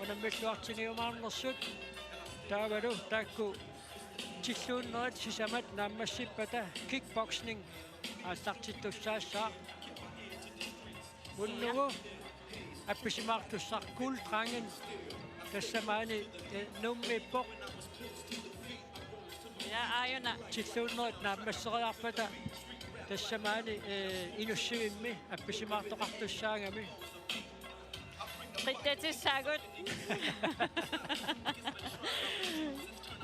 unammilluartigiumaarnersut. Taavalu taakku tilluunnerit sisamat naammassippata kickboxing aallartittussaassaaq. Unnugu appisimaartussaq Guldrangen tassa maani, eh, Nuummiippoq. Ja, aajuna. Tilluunnerit naammasseriarpata tassa maani, eh, Inussivimmi appisimaartoqartussaagami. Qittatissaagut.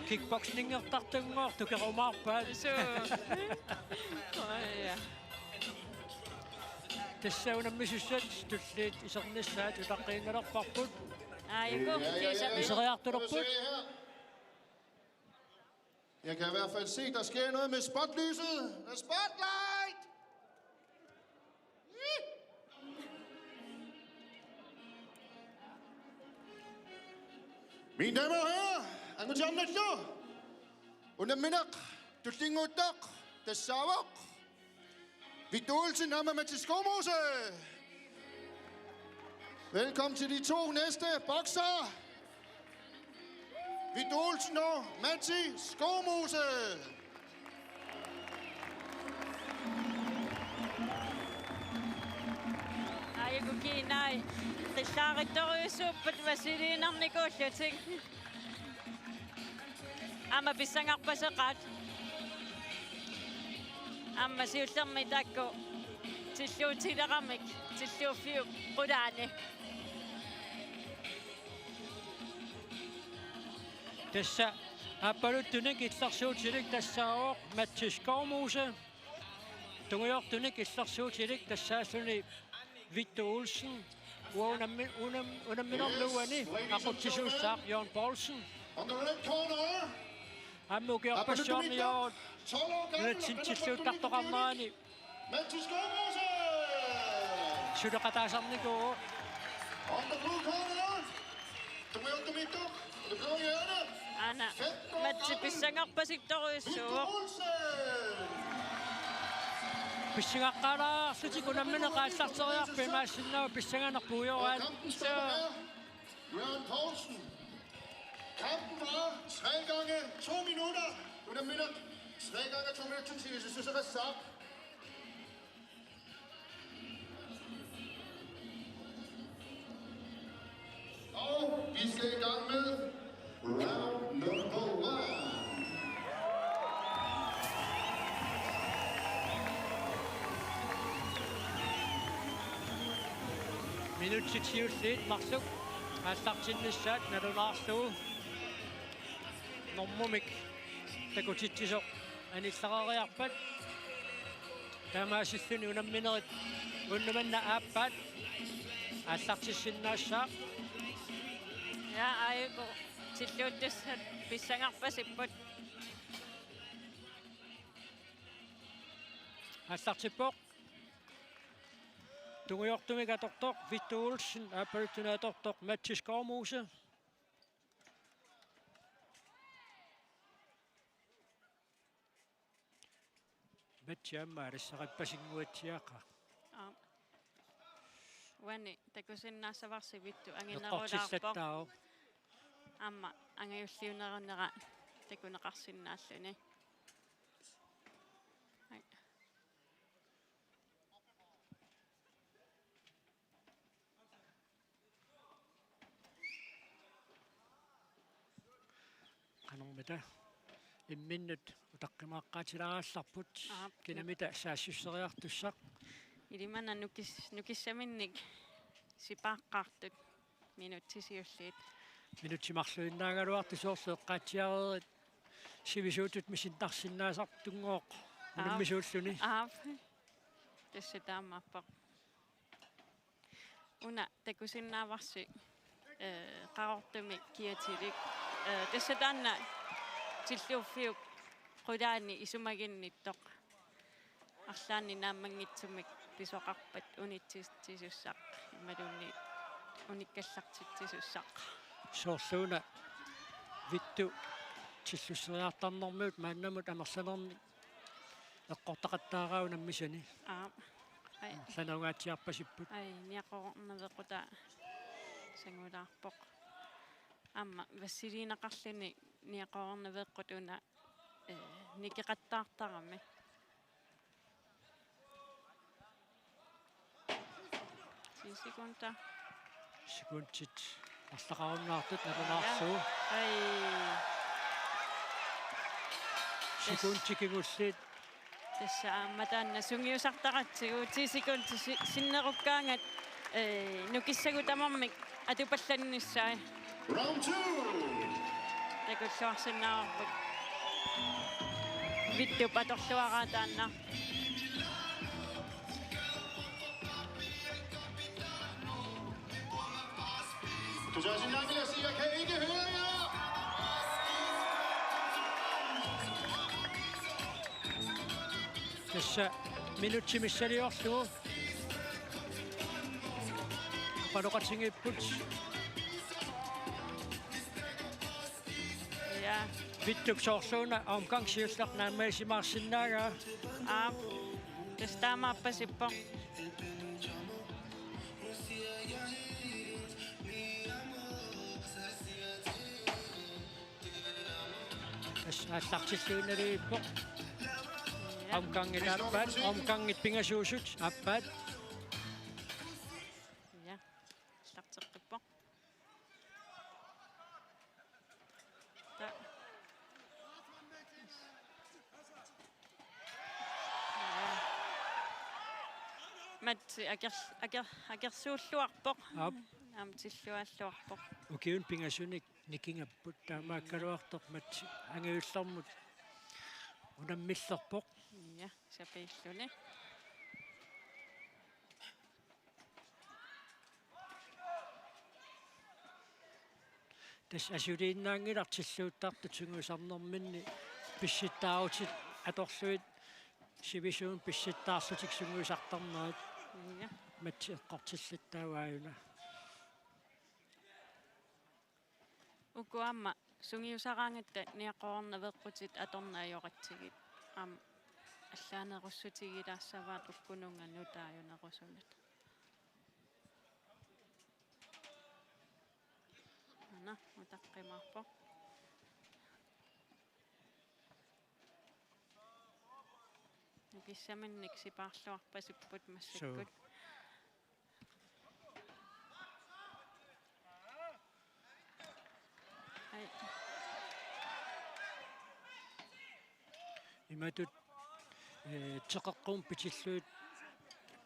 Kickboxingertartunngooq tukerumaarpaat. Suu. Oj, ja. Tassa unammisussat tulliit isernissaat utaqqiinnalerparput. Aajuku, ja, ja, ja, kiisami. Ja. Iseriartulerput. Jeg kan i hvert fald se, der sker noget med spotlyset. Med spotlight! Mine damer og herrer, angutiannallu unammineq tullinnguuttoq tassaavoq Vittu Olsen aamma Mats Skovmose. Velkommen til de to næste boksere. Vittu Olsen og Mats Skovmose. Aajuku kiinai. Qillaarittorujussuupput vasiliinarnikuullutik. Aamma pissangarpaseqaat. Aamma siullermik taakku tilluutileramik, tilluuffiup qulaani. Tassa aappaluttunik illersuutilik tassaavoq Mats Skovmose. Tungujortunik illersuutilik tassaalluni Vittu Olsen. Uanga unammi-, unam-, unamminermi uani aqutsisuussaaq Jørgen Poulsen. On the red corner. Aamma ukiorpassuarni Jørgen nunatsinni tilluuttartoqarnerani Mats Skovmose. Suleqataasarnikuuvoq. On the blue corner, tungujortumiittoq, the blue corner, aana, femten, Matsi pissangarpasittorujussuuvoq. Victor Olsen. Pissangaqqaalaarlutik unammineq aallarteriarput, imaassinnaavoq pissanganarpoq ujoraat. Kampen stopper her. Jørgen Poulsen. Kampen var tre gange to minutter. Unammineq tre gange to minutter, så, så, så, så. Og vi skal i gang med round number one. Minutsit siulliit marluk aallartinnissaat nalunaarlugu normumik takutitsisoq anillariarpat. Taamaasilluni unamminerit unnuk manna aappaat aallartissinnaassaaq. Ja, aajuku tilluuttussat pissangarpasipput. Aallartippoq. Tungujortumik atortoq Vittu Olsen, aappaluttunik atortoq Matsi Skovmose. Matsi aamma aallartippasinguatsiaqaaq. Aap. Uani takusinnaasavarsi Vittu anginerulaarpoq. Eqqortillattaarpoq. Aamma angajulliunerunera takuneqarsinnaalluni. Ai. Qanormita imminnut utaqqimaaqqaatilaarallarput. Aap. Kinamita saassusseriartussaq. Ilimana nukis-, nukissaminnik sipaaqqaartut minutsit siulliit. Minutsit marluinnaagaluartut, soorlu eqqaatsiareerit sivisuutut misinnarsinnaasartunngooq. Aap. Unammisuulluni. Aap. Tassa taamaappoq. Una takusinnaavarsi, eh, Qaqortumi kiatilik. Eh, tassa taanna tilluuffiup qulaani isumaginnittoq. Arlaanni naammanngitsumik pisoqarpat unitsitsisussaq imaluunniit unikkallartitsisussaq. Soorlu una Vittu tillusseriartarnermigut maannamut amerlanernik eqqortaqattaaraa unammisani. Aap. Ai. Sanerungaatsiarpasipput. Ai, niaqornaveqqutaa sangulaarpoq. Aamma vassiliineqarluni niaqornaveqqut una, eh, nikeqattaartarami. Ti sekunder. Sekundit arlaqarunnaartut nalunaarlugu. Ja. Ai. Sekundit kingulliit. Tassa aamma taanna sungiusartaratsigu ti sekundit si-, sinnerukkaangat, eh, nukissagut tamarmik atupallannissaat. Round two. Takulluarsinnaavarput. Vittup atorluaraa taanna. Tosiasinnaammik, jeg kan ikke høre jer. Tassa minutsi missiliorlugu. Paloqatigiipput. Ja. Vittup soorluuna omgang siulleq naammagisimaassinnaagaa. Aap. Tassa taamaappasippoq. Tassa aallartilluinnarpoq. Ja. Omgangit aappaat, omgangit pingasuusut aappaat. Ja, aallarteqqippoq. Ta-, Matsi aker-, aker-, akersuulluarpoq. Aap. Aamma tillualluarpoq. Ukiuni pingasunik nikingapput, taamaakkaluartoq Matsi angajullermut unammillerpoq. Ja, sapiilluni. Tassa asuliinnaanngilaq tilluuttartut sungiusarnerminni pissittaarutit atorlugit sivisuumik pissittaarlutik sungiusartarnerat. Ja. Matsi eqqortillattaarpoq aajuna. Uku aamma sungiusaraangatta niaqoraarnaveeqqutit atorneq ajoratsigit. Aamma allaanerussutigilaassavaat ukkununnga nutaajunerusunut. Aana, utaqqimaarpoq. Nukissaminnik sipaarluarpasipput massakkut. Suu. Ai. Imatut, eh, teqeqqumut pitillugit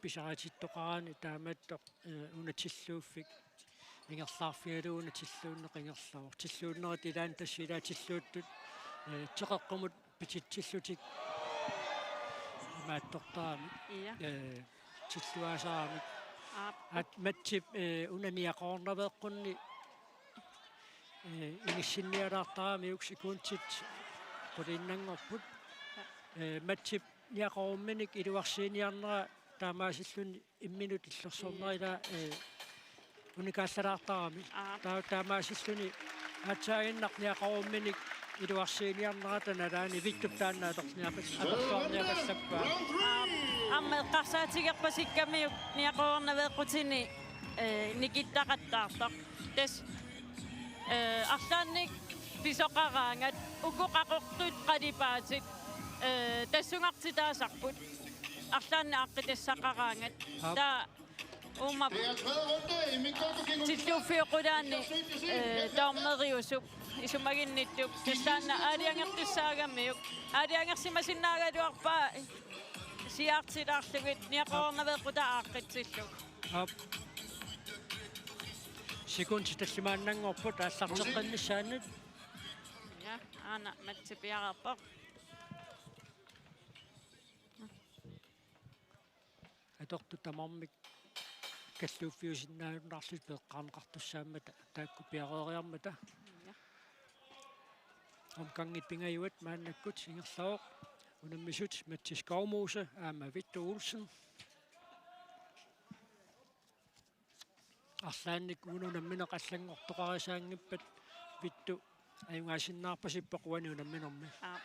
pisaritittoqaraanni taamaattoq, eh, una tilluuffik ingerlaarfigalugu una tilluunneq ingerlavoq. Tilluunnerit ilaanni tassa ilaa tilluuttut, eh, teqeqqumut pititsillutik imaattortaramik. Ja. Eh, tilluaasaramik. Aap. Aat matchip, eh, una niaqoraarnaveeqqunni, eh, inissinnialaartaramiuk sekundit quliinnanngorput. Ja. Eh, matchip niaqorumminik iluarsiiniarnera taamaasilluni imminut illersornera, ja, ilaa, eh, unikaallalaartarami. Aap. Taa-, taamaasilluni aatsaaginnaq niaqorumminik iluarsiiniarnerata nalaani Vittup taanna atorniapas-, atorluarniapallappaa. Aap. Aamma eqqarsaatigerpasikkamiuk niaqoraarnaveeqqutini, eh, nikittaqattaartoq. Tassa, eh, arlaannik pisoqaraangat uku qaqortut qalipaatit, eh, tassungartitaasarput. Arlaannik aaqqitassaqaraangat. Aap. Taava uuma tilluuffiup qulaani, eh, dommeriusup isumaginnittup tassa taanna aalajangertussaagamiuk. Aalajangersimasinnaagaluarpaa siaartilaarlugit niaqoraarnaveeqqutaa aaqqitsillugu. Aap. Sekundit tallimaannanngorput aallarteqqinnissaannut. Ja, aana matchi piareerpoq. Atortut tamarmik kalluuffiusinnaajunnaarlutik peeqqaarneqartussaammata taakku piareeriarmata. Ja. Omgangit pingajuat maannakkut ingerlavoq unammisut Mathias Skovmose aamma Vittu Olsen. Arlaannik una unammineq allanngortoqarisaanngippat Vittu ajugaasinnaarpasippoq uani unamminermi. Aap.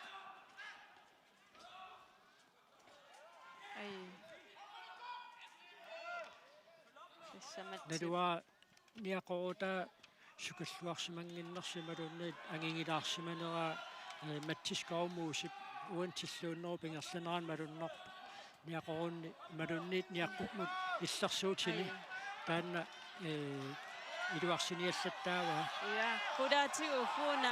Ai. Tassa matchi. Naluara niaqorutaa sukalluarsimannginnersoq imaluunniit angigilaarsimaneraa, eh, Mathias Skovmosep uani tilluunnerup ingerlanerani malunnarpoq. Niaqorunni imaluunniit niaqqummut illersuutini. Ai. Taanna, eh, iluarsiniallattaavaa. Ja, qulaatigut ugguuna,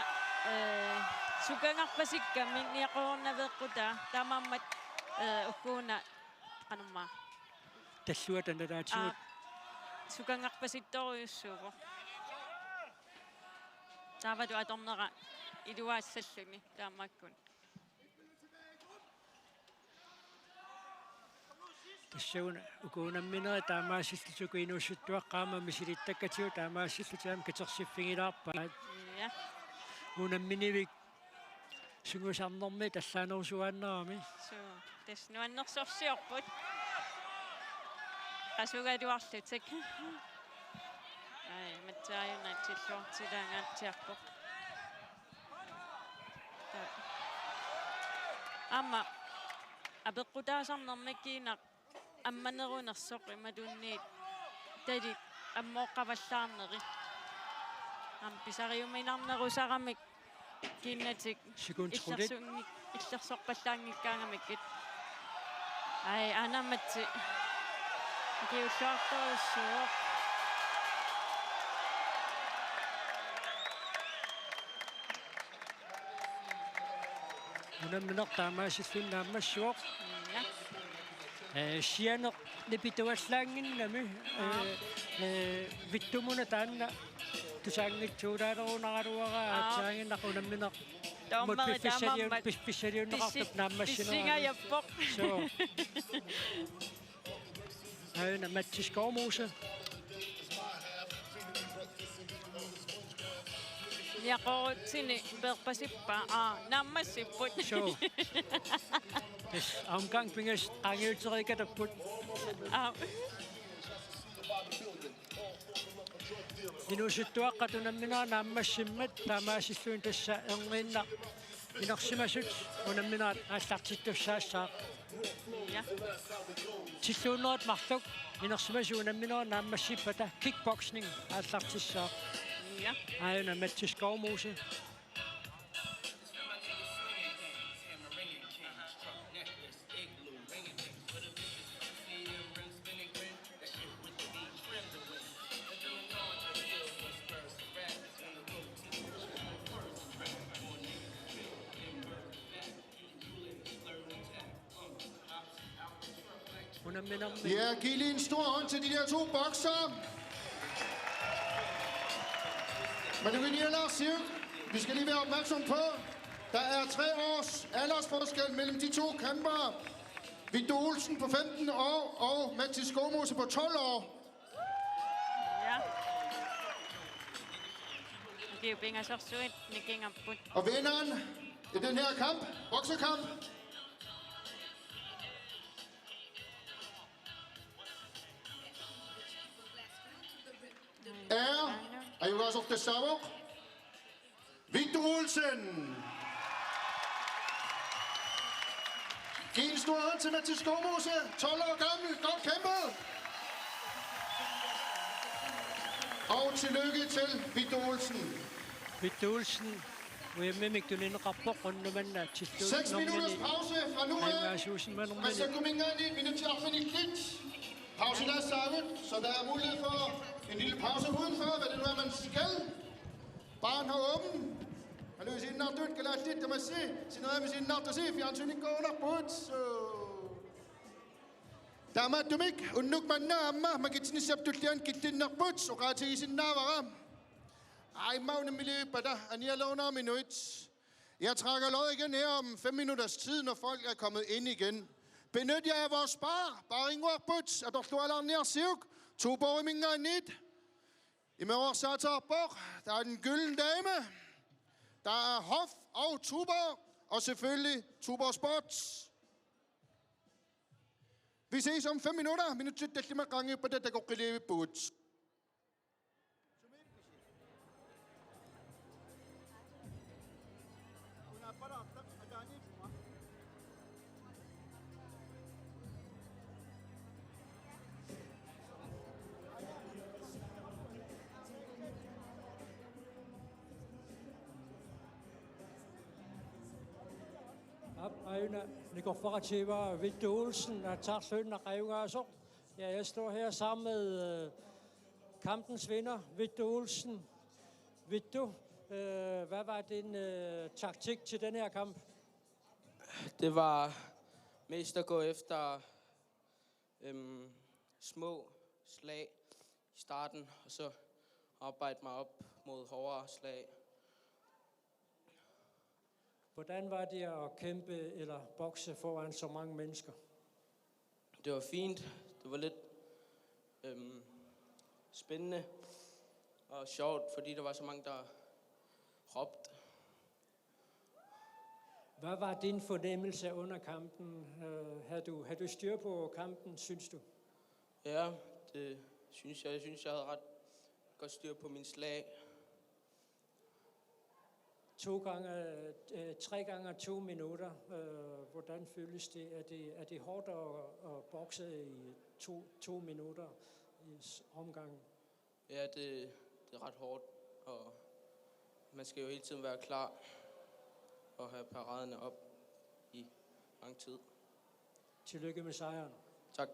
eh, sukangarpasikkamik niaqoraarnaveeqqutaa taamaammat, eh, ugguuna qanormaa. Talluata nalaatigut. Aap, sukangarpasittorujussuuvoq. Taavalu atornera iluaassalluni taamaakkut. Tassa una uku unamminerit taamaasillutik uku inuusuttuaqqat aamma misilittakkatigut taamaasillutik aamma katersiffigilaarpaat. Ja. Unamminivik sungiusarnermi tallaanerusuaannarami. Suu, tassa nuannersorsiorput. Qasugaluarlutik. Ai, matsaajuna tilluartilaangaatsiarpoq. Ta-, aamma apeqqutaasarnermi kiinaq ammanerunersoq imaluunniit tali ammooqqavallaarneri. Aamma pisariuminarnerusaramik kiinnatik. Sekundit qulit. Illersunngik-, illersorpallaanngikkaangamikkit. Ai, aana matchi. Ikiulluartorujussuuvoq. Unammineq taamaasilluni naammassivoq. Ja. Eh, sianeq nipituallaannginnami, eh, eh, Vittumuna taanna tusaanngitsuulaalerunaaraluaraa. Aap. Aatsaaginnaq unammineq. Dommeri mut piffissaliun-, tamarmik pis-, pissaliunneqartup pis-, naammassinera. Pissingajapput. Suu. Aana Mathias Skovmose. Niaqorutsini peerpasippaa. Aa, naammassipput. Suu. Tassa omgang pingasut qaangiuteriikatapput. Aa. Inuusuttuaqqat unamminerat naammassimmat taamaasilluni tassa erniinnaq inersimasut unamminerat aallartittussaassaaq. Ja. Tilluunnerat marluk inersimasut unamminerat naammassippata kickboxing aallartissaaq. Ja. Aajuna Mette Skovmose. Unamminermi. Ja, giv lige en stor hånd til de der to bokser. Men du kan lige lade se. Vi skal lige være opmærksom på, der er tre års aldersforskel mellem de to kæmpere. Victor Olsen på femten år og Mathias Skovmose på tolv år. Ja. Ukiut pingasorsuit nikingapput. Og vinderen i den her kamp, boksekamp, er, og jeg vil også ofte Victor Olsen. Giv en stor hånd til Mathias Skovmose, tolv år gammel. Godt kæmpet. Og tillykke til Victor Olsen. Victor Olsen, ujammimik tunineqarpoq, unnumanna tilluut. Seks minutters pause fra nu af. Ajugaasuusimanermini. Massakkumi mingaanniit minutsit arfinillit. Pausen er startet, så der er mulighed for en lille pause udenfor, hvad det nu er, man skal. Baren har åben. Aluisiinnartut kalaallit tamassi, sinerissami isiinnartusi, fjernsynikkoorunarpugut. Så. Taamaattumik unnuk manna aamma makitsinissap tullianut killinnerput oqaatigisinnaavara. Aamma unammilivippata anialerunaaminuit. Jeg trækker lod igen her om fem minutters tid, når folk er kommet ind igen. Benyt jer af vores bar, Barinnguarput, atorlualaarniarsiuk, Tuborgiminngaanniit. Imerorsaateqarpoq, der er den gyldne dame, der er Hoff og Tuborg, og selvfølgelig Tuborg Sport. Vi ses om fem minutter. Minutsit tallimat qaangiuppata takoqqilivippugut. Aap, aajuna nikorfaqatigaara Victor Olsen, aatsaarluinnaq ajugaasoq. Ja, jeg står her sammen med, øh, kampens vinder, Victor Olsen. Victor, øh, hvad var din, øh, taktik til den her kamp? Det var mest at gå efter, øhm, små slag i starten, og så arbejde mig op mod hårdere slag. Hvordan var det at kæmpe eller bokse foran så mange mennesker? Det var fint. Det var lidt, øhm, spændende og sjovt, fordi der var så mange, der råbte. Hvad var din fornemmelse under kampen? Øh, havde du, havde du styr på kampen, synes du? Ja, det synes jeg. Jeg synes, jeg havde ret godt styr på min slag. To gange, øh, tre gange to minutter. Øh, hvordan føles det? Er det, er det hårdt at, at bokse i to, to minutter i s-, omgang? Ja, det, det er ret hårdt, og man skal jo hele tiden være klar og have paraderne op i lang tid. Tillykke med sejren. Tak.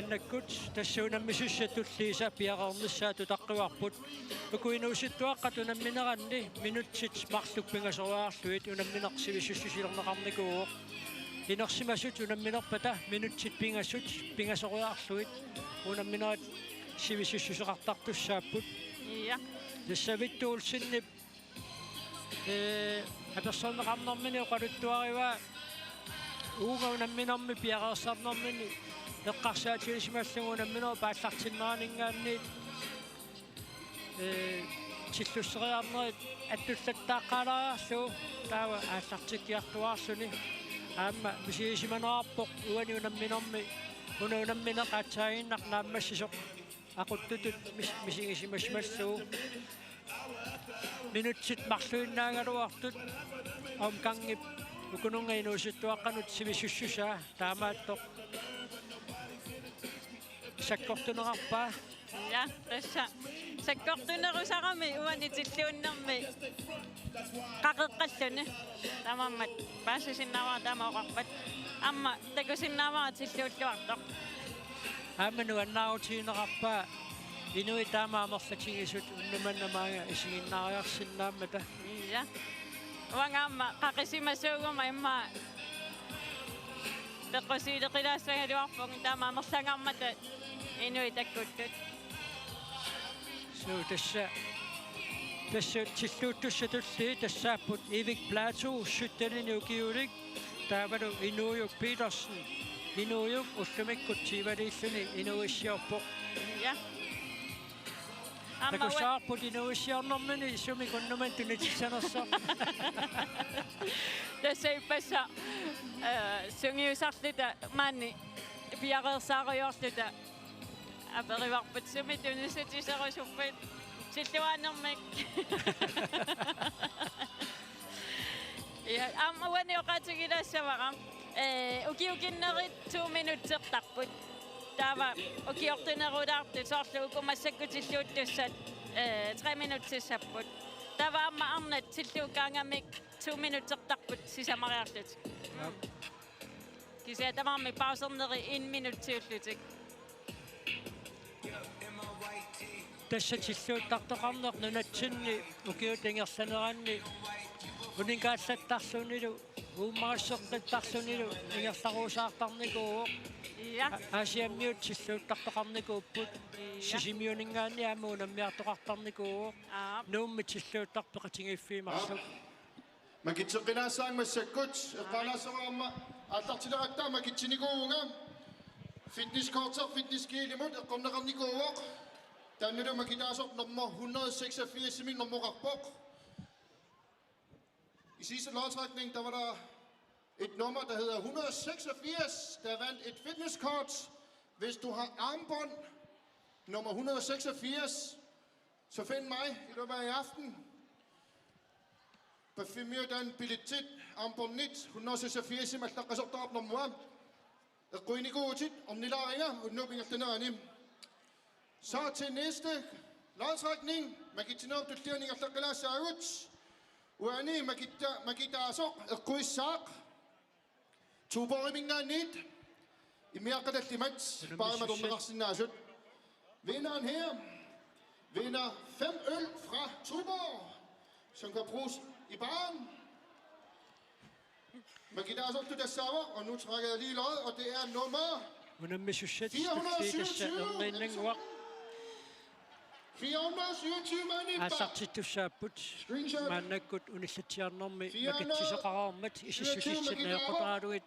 Nakkut tassa unammisussat tulliisa piareernissaat tutaqqivarput. Uku inuusuttuaqqat unammineranni minutsit marluk pingasoriarlugit unammineq sivisussusilerneqarnikuuvoq. Inersimasut unamminerpata minutsit pingasut pingasoriarlugit unamminerat sivisussuseqartartussaapput. Ja. Tassa Vittus Olsenip ee, apersorneqarnermini oqaluttuarivaa uunga unamminermi piareersarnermini eqqarsaatigisimallugu unamminerup aallartinneraninngaanniit, ee, tillusseriarnerit attullattaaqqaalaariarlugu taava aallartikkiartuaarluni aamma misigisimanerarpoq uani unamminermi una unammineq aatsaaginnaq naammassisoq aquttutut mis-, misigisimasimallugu. Minutsit marluinnaagaluartut omgangip ukununnga inuusuttuaqqanut sivisussusaa taamaattoq sakkortunerarpaa. Ja, tassa. Sakkortunerusarami uani tilluunnermi qaqeqqalluni. Taamaammat paasisinnaavara taama oqarpat. Aamma takusinnaavara tilluulluartoq. Aamma nuannaarutigineqarpaa inuit taama amerlatigisut unnuk manna maanga isiginnaariarsinnaammata. Ja. Uanga aamma qaqisimasuuguma immaqa peqqusiileqilaassagaluarpunga taama amerlangaarmata inuit takkuttut. Suu, tassa, tassa tilluuttussat tulliit tassaapput Erik Platou, syttenini ukiulik, taavalu Inuujuk Petersen, Inuujuk ullumikkut tyveliilluni inuuissiorpoq. Ja. Aamma uan- Takussavarput inuuissiornermini sumik unnuk manna tunitissanersoq. Tassa ippassaq, ee, sungiusarluta maani piareersaarujoorluta aperivarput sumi tunissutiserusuppit tilluaannarmik. Ja, aamma uani oqaatigilaassavara. Ee, ukiukinnerit to minutsertarput. Taava ukiortunerulaartut soorlu uku massakkut tilluuttussat, ee, tre minutsissapput. Taava aamma arnat tilluukkaangamik to minutsertarput sisamariarlutik. Kisianni tamarmik pauserneri en minutsiullutik. Tassa tilluuttartoqarneq nunatsinni ukiut ingerlaneranni unikaallattarlunilu uummarisseqqittarlunilu ingerlaruusaartarnikuuvoq. Ja. A-, Aasiammiut tilluuttartoqarnikuupput. Ja. Sisimiuninngaanniit aamma unammiartoqartarnikuuvoq. Aap. Nuummi tilluuttartoq peqatigiiffiit marluk. Makitseqqilaassaanga massakkut, eqqaalaassavara aamma aallartileratta makitsinikuuvunga. Fitnesskorter Fitness Kilimut eqqorneqarnikuuvoq. Taannalu makitaasoq nummer hundrede seksogfirs-imik normoqarpoq. I sidste lodtrækning, der var der et nummer, der hedder hundrede seksogfirs, der vandt et fitnesskort. Hvis du har armbånd nummer hundrede seksogfirs, så find mig i løbet af i aften. Parfumø dan billettit, armbåndit, hundrede seksogfirs-imik allaqqasortarpoq normua. Eqquinnikuuvutit, ornilaaringa, unnuup ingerlanerani. Så til næste lodtrækning. Makitsinerup tulliani ingerlaqqilaassaagut. Uani makitta-, makitaasoq eqquissaaq Tuborgiminngaanniit. Immiaqqat tallimat, paarima atorneqarsinnaasut. Vinderen her vinder fem øl fra Tuborg, som kan bruges i baren. Makitaasorlu tassaavoq, og nu trækker jeg lige lod, og det er nummer Unammisussat fire hundrede og syvogtyve. Tulliit tassa erniinnannguaq. Fire hundrede og syvogtyve mand i bar. Aallartittussaapput. Screenshot. Maannakkut unillatsiarnermi makitsisoqareermat isissutissat najoqqutaalugit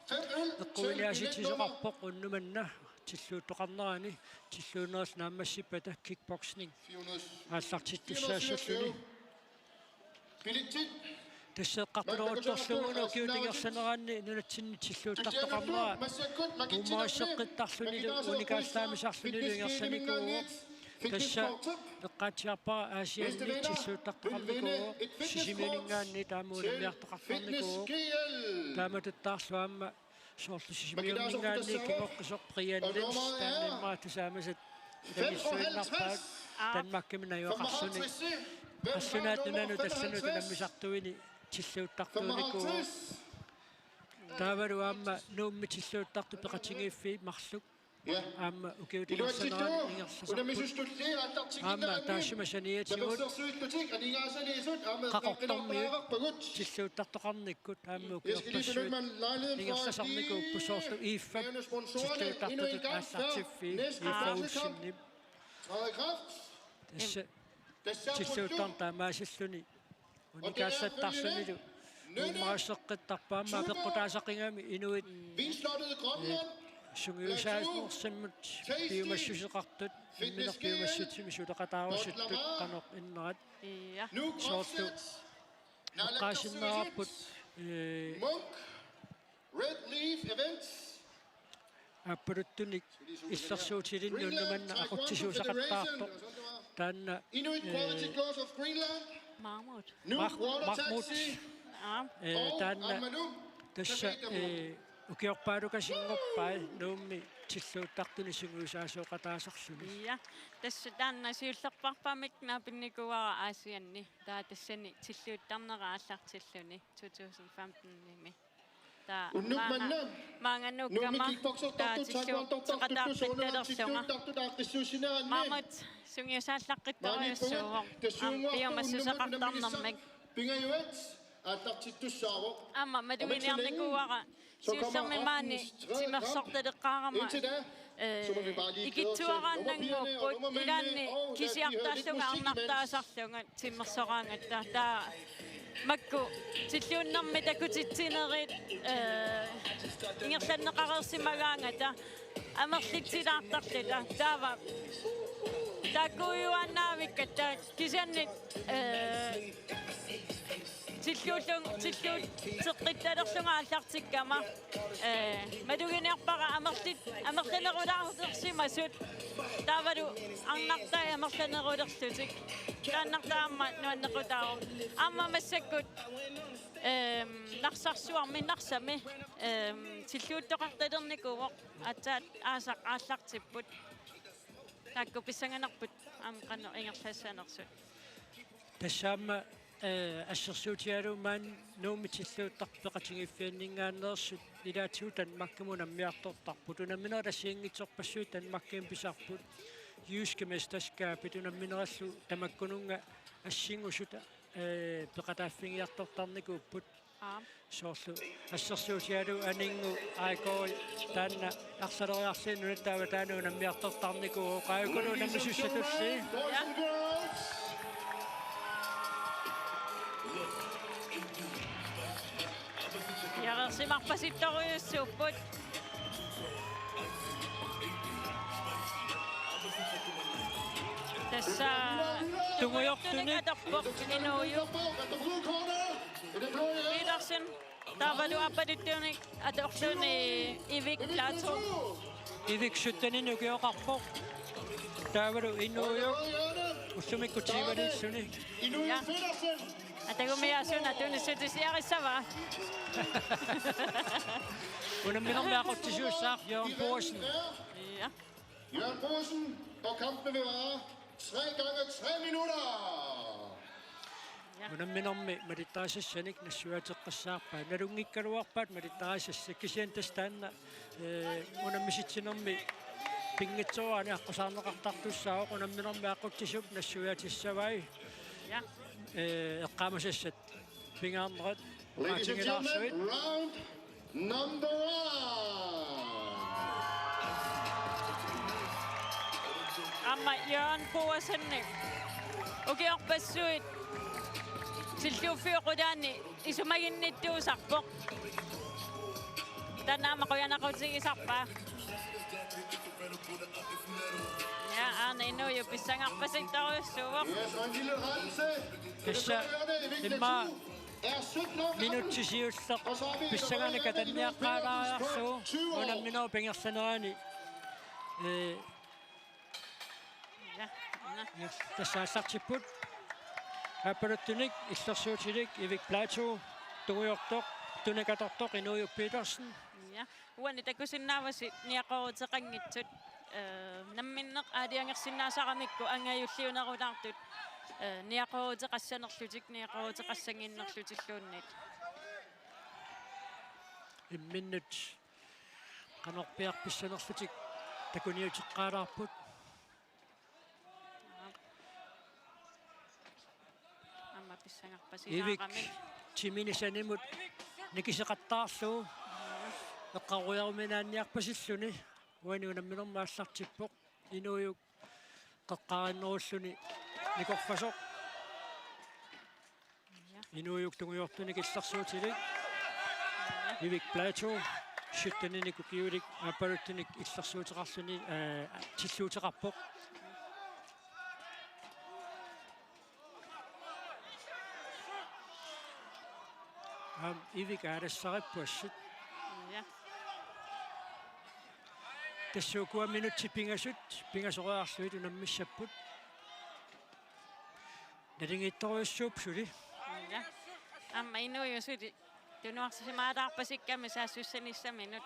eqquiniaasitsisoqarpoq unnuk manna tilluuttoqarnerani tilluunnerit naammassippata kickboxing aallartittussaassulluni. Tassa eqqartuleruttorlugu ukiut ingerlaneranni nunatsinni tilluuttartoqarnera uummarisseqqittarlunilu unikaallaammisarlunilu ingerlanikuuvoq. Tassa eqqaatsiarpara Aasianni tilluuttartoqarnikuuvoq, Sisimiuninngaanniit aamma unammiartoqartarnikuuvoq. Taamatuttaarlu aamma soorlu Sisimiuninngaanniit kingoqqisoq Brian Lenz taanna immaqa tusaamasat namilluinnarpaat Danmarkimi najugaqarluni. Qallunaat Nunanut allanut unammisartuini tilluuttartuunikuuvoq. Taavalu aamma Nuummi tilluuttartut peqatigiiffiit marluk. Aamma ukiut ingerlaneranni ingerlasarput. Aamma taassuma saniatigut Qaqortormiut tilluuttartoqarnikkut aamma ukiorpassuit ingerlasarnikuupput, soorlu I fem tilluuttartutut aallartiffii I fem Olsenip. Tassa tilluuttarneq taamaasilluni unikaallattarlunilu uummarisseqqittarpoq, aamma apeqqutaasaqigami inuit sungiusaanersimmut piumassuseqartut, imminerpiumassutsimik suleqataarusuttut qanoq innerat. Soorlu eqqaasinnaarput, ee, Red Leaf Events. Aappaluttunik illersuutilinnut manna aqutsisuusaqattaartoq. Taanna, Inuit Quality Clothes of Greenland. Mahmoud. Nuuk Water Taxi. Ee, taanna tassa, ee, ukiorpaalukasinngorpai Nuummi tilluuttartuni sungiusaasooqataasarluni. Ja, tassa taanna siullerpaamik naapinnikuuara Aasianni. Taava tassani tilluuttarnera aallartilluni to tusind femtenimi. Taava maanga nuukkama taava tilluutseqataarpittalerlunga. Maammat sungiusaallaqqittorujussuuvoq aamma piumassuseqartarnermik. Aamma maluginiarnikuuara siullermik maani timersortaleqqaarama, ee, ikittuaraannannguupput, ilaanni kisiartaallunga arnartaasarlunga timersoraangatta. Taava makku tilluunnermi takutitsinerit, ee, ingerlanneqareersimagaangata amerlitsilaartarluta. Taava taakkuujuaannaavikkatta kisianni, ee, tilluullun-, tilluutseqqittalerlunga aallartikkama. Ee, maluginiarpara amerlit-, amerlanerulaarsimasut. Taavalu arnartai amerlanerulerlutik. Taannartaa aamma nuannequtaavoq. Aamma massakkut, eem, Narsarsuarmi, Narsami, eem, tilluuttoqartalernikuuvoq. Aatsaat aasaq aallartipput. Taakku pissanganarput aamma qanoq ingerlassanersut. Tassa aamma, ee, assersuutigalugu maani Nuummi tilluuttartut peqatigiiffianninngaanneersut ilaatigut Danmarkimut unammiartortarput. Unamminerit assigiinngitsorpassuit Danmarkimi pisarput. Jyske Mesterskabit unamminerillu tamakkununnga assingusuta, ee, peqataaffigiartortarnikuupput. Aap. Soorlu assersuutigalugu Aningu A I K taanna arlaleriarluni nunatta avataani unammiartortarnikuuvoq, A I K-lu unammisussatulli. Ja. Piareersimarpasittorujussuupput. Tassa tungujortunik atorpoq inuujup. Petersen. Taavalu aappaluttunik atorluni Ivik Platou. Ivik syttenini ukioqarpoq. Taavalu inuujup ullumikkut tyveliulluni. Ja. Atagumiaasuna tunissutisiarissavaa. Unamminermi aqutsisuussaaq Jørgen Poulsen. Ja. Jørgen Poulsen, og kampen vil vare tre gange tre minutter. Ja. Unamminermi malittarisassanik nassuiaateqqissaarpaat, nalunngikkaluarpaat malittarisassat, kisianni tassa taanna, ee, unammisitsinermi pinngitsoorani aqqusaarneqartartussaavoq, unamminermi aqutsisup nassuiaatissavai. Ja. Ee, eqqaamasassat pingaarnerat. Ladies and gentlemen, oqaatigilaarsuit. Round number one. Aamma Jørgen Poulsen ukiorpassuit tilluuffiup qulaani isumaginnittuusarpoq. Taanna aamma qujanaqutigisarpaa. Ja, aana inuujup pissangarpasittorujussuuvoq. Yes, og en lille rettelse. Tassa immaqa minutsit siulleq pissanganik katanniaqqaalaariarlugu unamminerup ingerlanerani, ee, ja, una. Tassa aallartipput. Aappaluttunik illersuutilik Ivik Platou, tungujortoq, tunik atortoq Inuujup Petersen. Ja. Uani takusinnaavasi niaqoruteqanngitsut, ee, namminneq aalajangersinnaasaramikku angajulliunerulaartut, ee, niaqoruteqassanerlutik, niaqoruteqassannginnerlutilluunniit. Imminnut qanorpiaq pissanerlutik Takuniuteqqaalaarput. Aamma pissangarpasilaaqamik. Ivik Timini sanimut nikiseqattaarlugu. Eqqarujaruminaanniarpasilluni. Uani unamminermi aallartippoq. Inuujuk qeqqarinnerulluni nikorfasoq. Inuujuk tungujortunik illersuutilik. Ivik Platou syttenik ukiulik aappaluttunik illersuuteqarluni, eh, tilluuteqarpoq. Aamma Ivik aalassaripput assut. Ja. Tassa ukua minutsit pingasut, pingasoriarlugit unammissapput. Naligiittorujussuupput suli. Ja. Aamma Inuujuk suli tunuarsimaalaarpasikkami saassussanissaminut.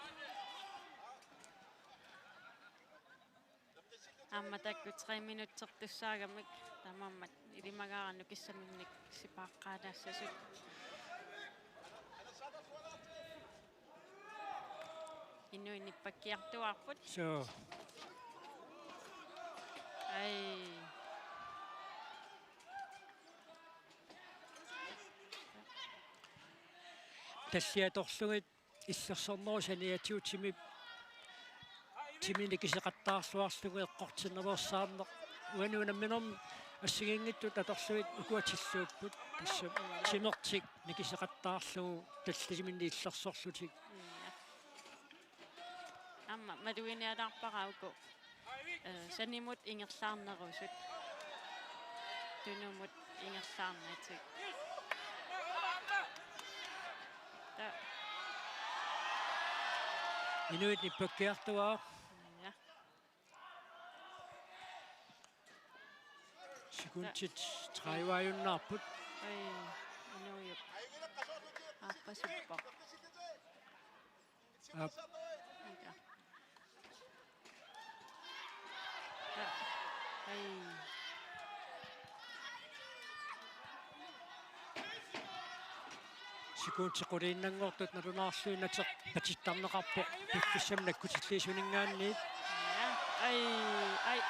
Aamma taakku tre minutsertussaagamik taamaammat ilimagaara nukissaminnik sipaaqqaalaassasut. Inuit nippakkiartuaarput. Suu. Ai. Talliatorlugit illersornerup saniatigut timi, timi nikiseqattaarluarlugu eqqortinnersaarneq. Uani unamminermi assigiinngitsut atorlugit ukua tilluupput. Tassa timertik nikiseqattaarlugu talliminnik illersorlutik. Aamma maluginialaarpara uku, eh, sanimut ingerlaarnerusut. Tunumut ingerlaarnatik. Ta- Inuit nippakkiartuaaq. Ja. Sekundit tredive ajunnaarput. Ai, Inuujuk. Aappasippoq. Aap. Ika. Ja. Ai. Sekundit quliinnanngortut nalunaarluinnatik patittarneqarpoq piffissami nakkutilliisuninngaanniit. Ja. Ai, ai.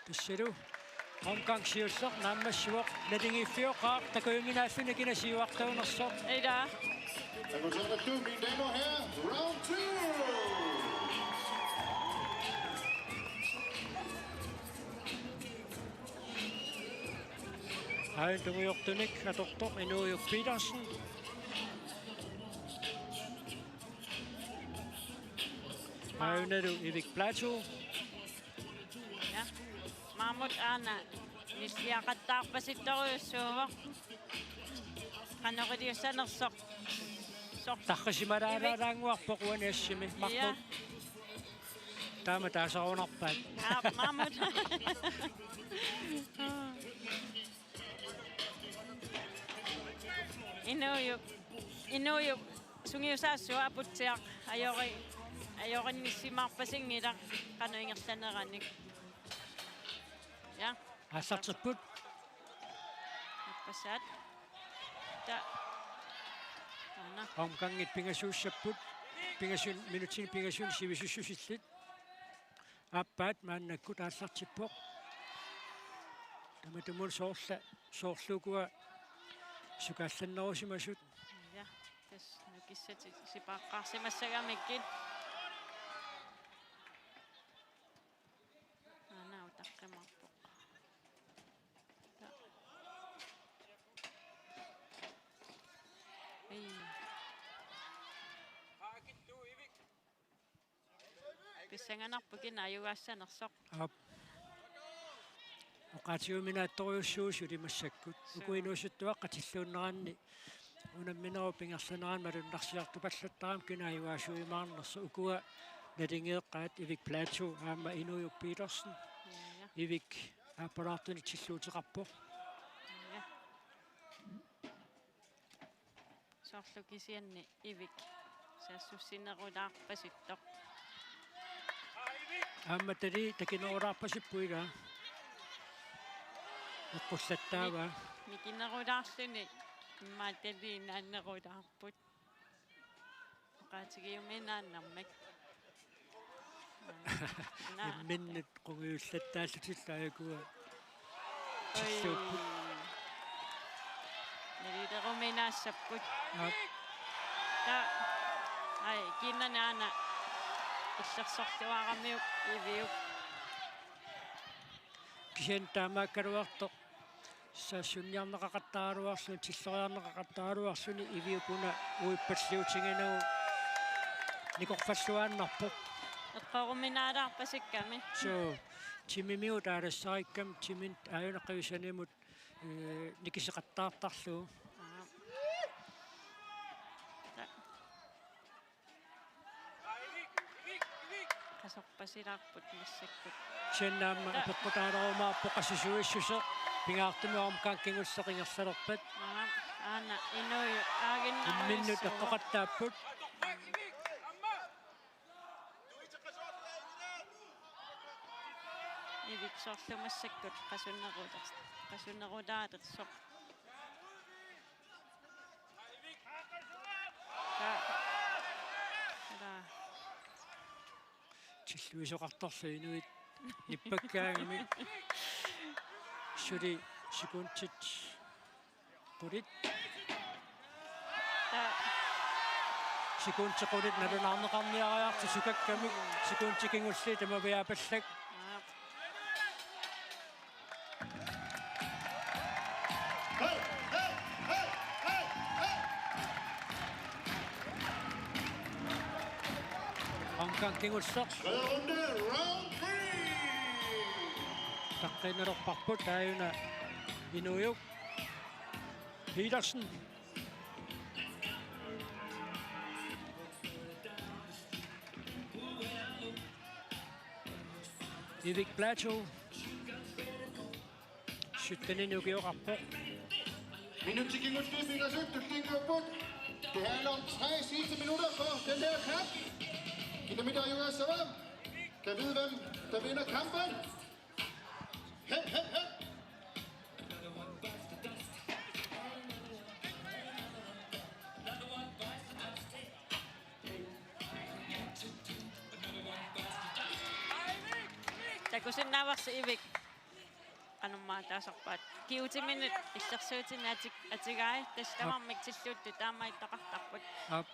Tassalu omgang siulleq naammassivoq, naligiiffioqaaq, takujuminaalluni kina siuartuunersoq. Ila. That was number two, mine damer og herrer, round two. Aajuna tungujortunik atortoq Inuujuk Petersen. Aajunalu Ivik Platou. Ja. Maamut aana nilliaqattaarpasittorujussuuvoq. Qanoq iliussanersoq. Sor-, tarrisimalaalaannguarpoq uani assimi. Ja. Marluk. Taama taasarunarpaat. Aap, maamut. Inuujuk, Inuujuk sungiusaassua Aputsiaq ajori-, ajorinnissimaarpasinngilaq qanoq ingerlaneranik. Ja. Aallartipput. Aappassaat. Ta-, aana. Omgangit pingasuussapput. Pingasun-, minutsini pingasuni sivisussusillit. Aappaat maannakkut aallartippoq. Tamatumuuna soorlu, soorlu ukua sukaallannerusimasut. Ja, tassa nukissatik sipaaqqaarsimassagamikkit. Aana utaqqimaarpoq. Ja. Ei. Pissanganarpoq kina ajugaassanersoq. Aap. Oqaatigiuminaattorujussuuvoq suli massakkut. Suu. Uku inuusuttuaqqat tilluunneranni unamminerup ingerlanerani malunnarsiartupallattarami kina ajugaasuujumaarnersoq. Ukua naligeeqqaat Ivik Platou aamma Inuujuk Petersen. Ja, ja. Ivik aappalaartunik tilluuteqarpoq. Ja. Soorlu kisianni Ivik saassussinerulaarpasittoq. Aamma tali takinerulaarpasipput ilaa. Eqqullattaavaa. Nik-, nikinerulaarluni immaqa tali naannerulaarput. Oqaatigiuminaannarmik. Imminnut qungujulattaallutillu ajukua. Oi. Tilluupput. Nalileruminaassapput. Aap. Ta-, ai, kiinnani aana illersorluaramiuk Iviup. Kisianni taamaakkaluartoq saassunniarneqaqattaaraluarluni, tilloriarneqaqattaaraluarluni Iviup una uippalliutiginagu nikorfalluaannarpoq. Eqqoruminaalaarpasikkami. Suu, timimigut aalassarikkami, timimut aajuna qivisanimut, ee, nikiseqattaartarlugu. Aap. Ta-, Qasorpasilaarput massakkut. Kisianni aamma Ta- apeqqutaalerumaarpoq qassisuissuseq, pingaartumik omgang kingulleq ingerlalerpat. Aap, aana Inuujup aaginnarujussuuvoq. Imminnut eqqoqattaapput. Ivik soorlu massakkut qasuneruler-, qasunerulaalersoq. Taa. Taa. Tilluisoqartarlu inuit nippakkaangamik. Suli sekundit qulit. Taa. Sekundit qulit nalunaarneqarniariartut sukakkamik. Sekundit kingulliit tamaviaapallak. Taa. Omgang kingulleq. Tredje runde, round three. Taqqiinnalerparput aajuna Inuujuk Petersen. Ivik Platou. Syttenini ukioqarpoq. Minutsit kingulliit pingasut tullinnguupput. Det handler om tre sidste minutter for den her kamp. Kilometer Jonas Sørum. Kan vide, hvem der vinder kampen. Hep, hep, hep. Takusinnaavarsi Ivik. Qanormaa taasarpaat. Kingutiminut illersuutini atik-, atigai. Tassa tamarmik tilluuttut taamaattoqartarput. Aap.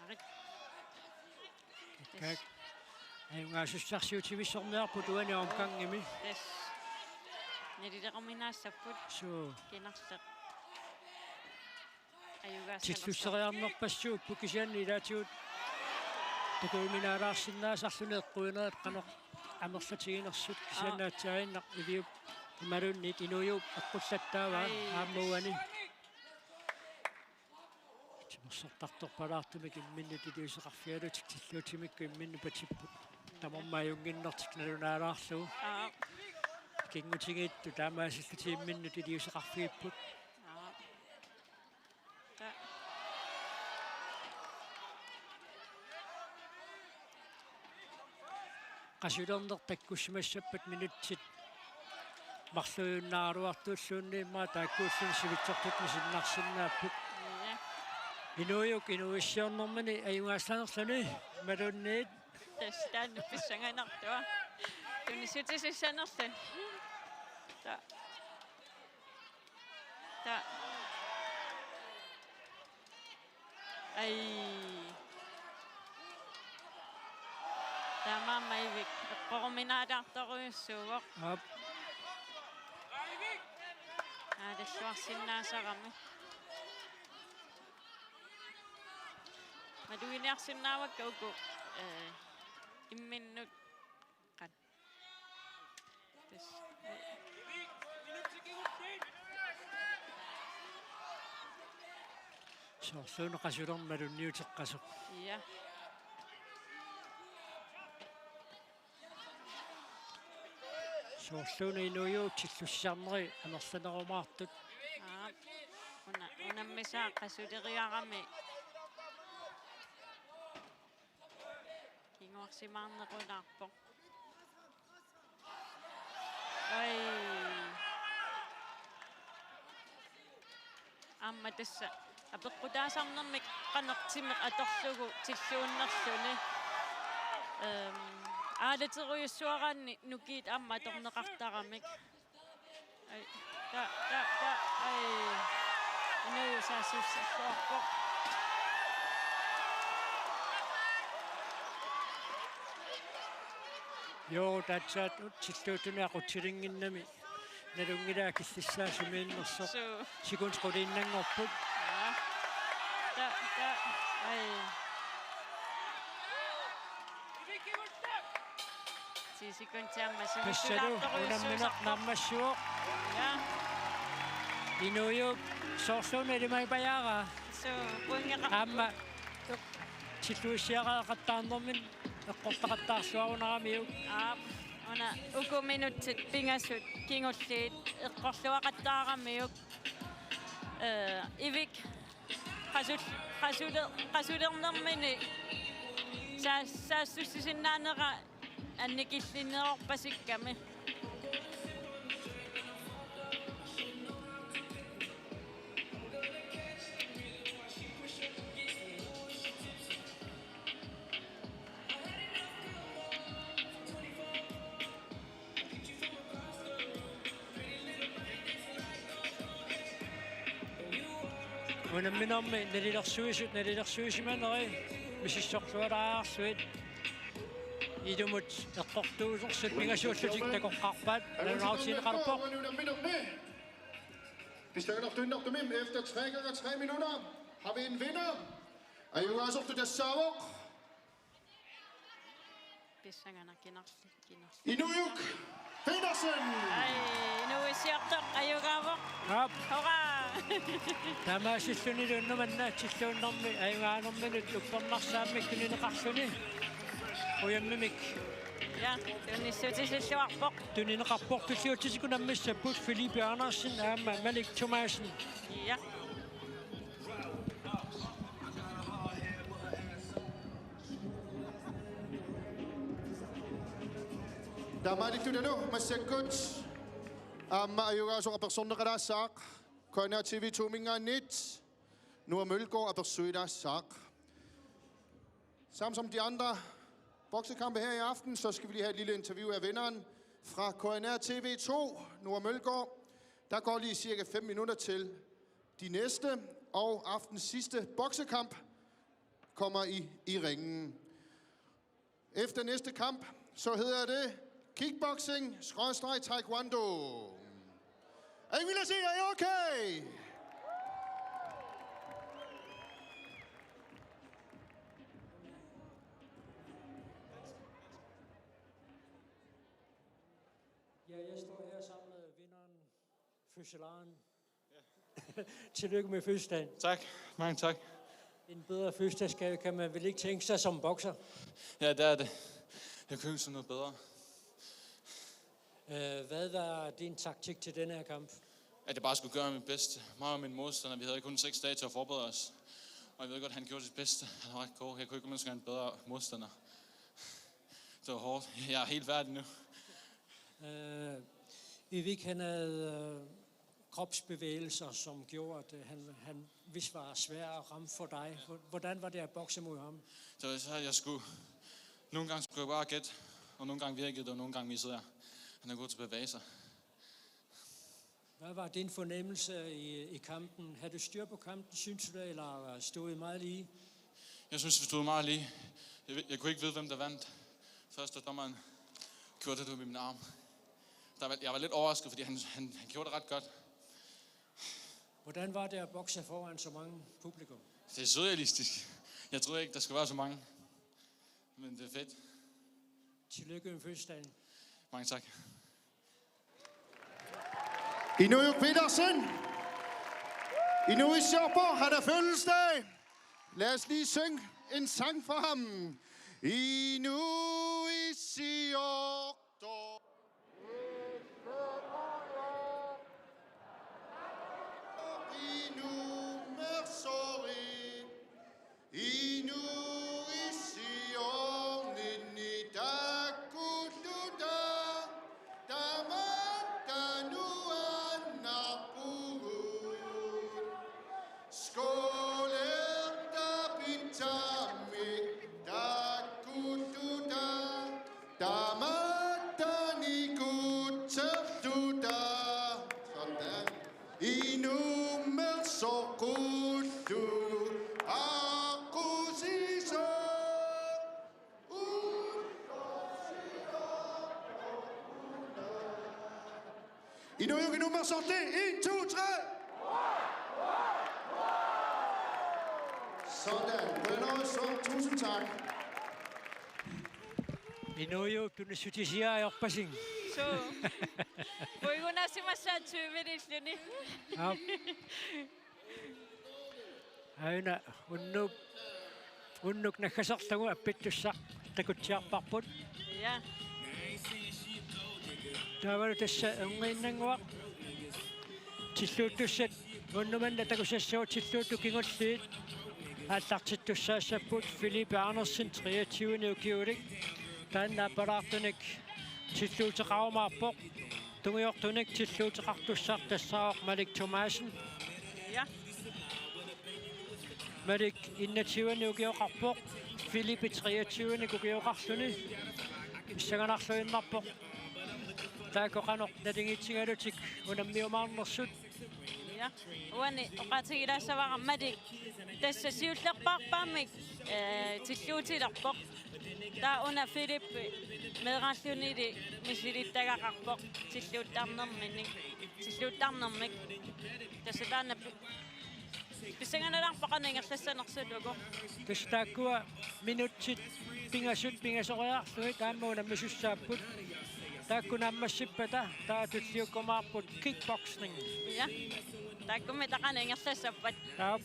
Arit. Kak. Tassa. Ajungaasussarsiutivissorniarput uani omgangimi. Tassa. Nalileruminaassapput. Suu. Kinarleq. Ajugaassanersoq. Tillusseriarnerpassuupput kisianni ilaatigut takujuminaalaarsinnaasarluni eqquinerit qanoq amerlatiginersut kisianni Aa. Aatsaannaq Iviup imaluunniit Inuujuup eqqullattaavaa Ai, aamma uani. Timersortartorpalaartumik imminnut iliuuseqarfigalutik tilluutimikkut imminnut patipput. Tamarmik ajunnginnertik nalunaalaarlugu. Aa. Kingutigiittut taamaasillutik imminnut iliuuseqarfigipput. Aa. Ta-, qasulerneq takkussimassappat minutsit marluujunnaaraluartulluunniit immaqa taakkuulluni sivitsortutut misinnarsinnaapput. Ja. Inuujuk inuuissiornermini ajugaassanerluni imaluunniit. Tassa taanna pissanganartua. Tunissutisussanerluni. Ta-, ta-, Ai. Taamaammat Ivik eqqoruminaalaartorujussuuvoq. Aap. Aalalluarsinnaasarami. Maluginiarsinnaavakka uku, eh, imminnut. Qan. Tassa. Soorluuna qasulermat malunniuteqqasoq. Ja. Soorluuna Inuujuup tillussisarneri amerlanerumaartut. Aap. Una, unammisaa qasuleriarami. Kinguarsimaarnerulaarpoq. Ai. Aamma tassa Apeqqutaasarnermik qanoq timeq atorlugu tilluunnerluni. Ehm, aalaterujussuaraanni nukiit aamma atorneqartaramik. Ai, ta, ta, ta, ai. Inuujuq saassussilluarpoq. Joo, taatsaat tilluuttunik aqutsilinnginnami. Nalunngilaa killissaa sumiinnersoq. Suu. Sekundit quliinnanngorput. Ja. Ta, ta, ai. Ti sekundit aamma. Tassalu unammineq naammassivoq. Ja. Inuujup soorluuna ilimagipajaaraa. Suu, pointeqa-. Aamma tilluussiaqaqqattaarnermini eqqortaqattaarluarunaramiuk. Aap, una uku minutsit pingasut kingulliit eqqorluaqattaaramiuk. Eh, Ivik qasul-, qasule-, qasulernermini saa-, saassussisinnaanera annikillinerorpasikkami. Unamminermi nalilersuisut nalilersuisimaneri misissorlualaarlugit ilumut eqqortuusersut pingasuullutik takoqqaarpaat. Nalunaarutigineqalerpoq. Pissanganartuinnartumik efter tre gange tre minutter har vi en vinder. Ajugaasortoq tassaavoq Pissanganaq kinarli, kinarli. Inuujuk Petersen. Ai, inuuissiortoq ajugaavoq. Aap. Hurra! Taamaasillunilu unnuk manna tilluunnermi ajugaanerminut uppernarsaammik tunineqarluni. Ujammimik. Ja, tunissutisilluarpoq. Tunineqarpoq tulliuttut unammissapput Philippe Andersen aamma Malik Thomassen. Ja. Taamaalittutanu massakkut aamma ajugaasoq apersorneqalaassaaq K N R T V to-minngaanniit. Noah Mølgaard apersuilaassaaq. Samme som de andre boksekampe her i aften, så skal vi lige have et lille interview af vinderen fra K N R T V to, Noah Mølgaard. Der går lige cirka fem minutter til de næste, og aftens sidste boksekamp kommer i, i ringen. Efter næste kamp, så hedder det kickboxing skråstreg taekwondo. Er I villige til? Er I okay? Ja, jeg står her sammen med vinderen, fødselaren. Tillykke med fødselsdagen. Tak. Mange tak. En bedre fødselsdagsgave kan man vel ikke tænke sig som bokser. Ja, det er det. Jeg kunne ønske mig noget bedre. Øh, hvad var din taktik til denne her kamp? At jeg bare skulle gøre mit bedste. Mig og min modstander, vi havde kun seks dage til at forberede os. Og jeg ved godt, han gjorde sit bedste. Han var ret god. Jeg kunne ikke ønske mig en bedre modstander. Det var hårdt. Jeg er helt færdig nu. Øh, Ivik, han havde, øh, kropsbevægelser, som gjorde, at, øh, han, han vist var svær at ramme for dig. Hvor-, hvordan var det at bokse mod ham? Så, så jeg skulle nogle gange skulle jeg bare gætte, og nogle gange virkede det, og nogle gange missede jeg. Han er god til at bevæge sig. Hvad var din fornemmelse i, i kampen? Havde du styr på kampen, synes du det, eller stod I meget lige? Jeg synes, vi stod meget lige. Jeg, ved- jeg kunne ikke vide, hvem der vandt. Først da dommeren gjorde det med min arm. Der var, jeg var lidt overrasket, fordi han, han, han gjorde det ret godt. Hvordan var det at bokse foran så mange publikum? Det er surrealistisk. Jeg troede ikke, der skulle være så mange. Men det er fedt. Tillykke med fødselsdagen. Mange tak. Inuujuk Petersen. Inuuissiorpoq, han har fødselsdag. Lad os lige synge en sang for ham. Inuuissiortoq. Inuumersorit. Inuuissiorninni taakkuulluta tamatta nuannerpugut. Skål! Qulluup aqqusisoq. Inuujuq nummer sytten. En, to, tre. Sådan. På den måde, så tusind tak. Inuujuq tunissutisiaajorpasing. Suu. Puigunaasimassaaq tyveliilluni. Aap. Aana unnuk, unnuk naggaserlugu appittussaq takutsiarparput. Ja. Taavalu tassa erniinnannguaq. Tilluuttussat unnuk manna takusassagut tilluuttut kingulliit aallartittussaassapput. Philip Andersen treogtyve-nik ukiulik. Taanna appalaartunik tilluuteqarumaarpoq. Tungujortunik tilluuteqartussaq tassaavoq Malik Thomassen. Ja. Malik enogtyve-nik ukioqarpoq, Philip treogtyve-nik ukioqarluni. Pissanganarluinnarpoq taakku qanoq naligiitsigalutik unammiumaarnersut. Ja. Uani oqaatigilaassavara Malik tassa siullerpaarpaammik, eh, tilluutilerpoq. Taava una Philip meeraallunili misilittagaqarpoq tilluuttarnerminnik, tilluuttarnermik. Tassa taanna pi-, pissanganalaarpoq qanoq ingerlassanersoq uku. Tassa taakkua minutsit pingasut pingasoriarlugit aamma unammisussaapput. Taakku naammassippata taava tulliukkumaarput kickboxing. Ja. Taakkumitta qanoq ingerlassappat. Aap.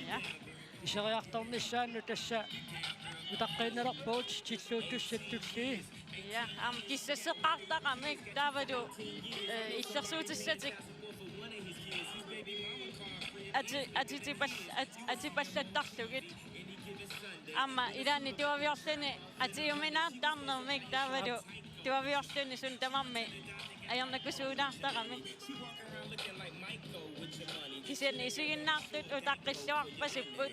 Ja. Iseriartornissaannut tassa utaqqiinnalerpugut tilluuttussat tullii. Ja, aamma kissasseqqaartaqaramik taavalu, eh, illersuutissatik ati-, atitipal-, at-, atipallattarlugit. Aamma ilaanni tuaviorluni atiuminaartarnermik taavalu tuaviorluni suna tamarmi ajornakusuulaartarami. Kisianni isiginnaartut utaqqilluarpasipput.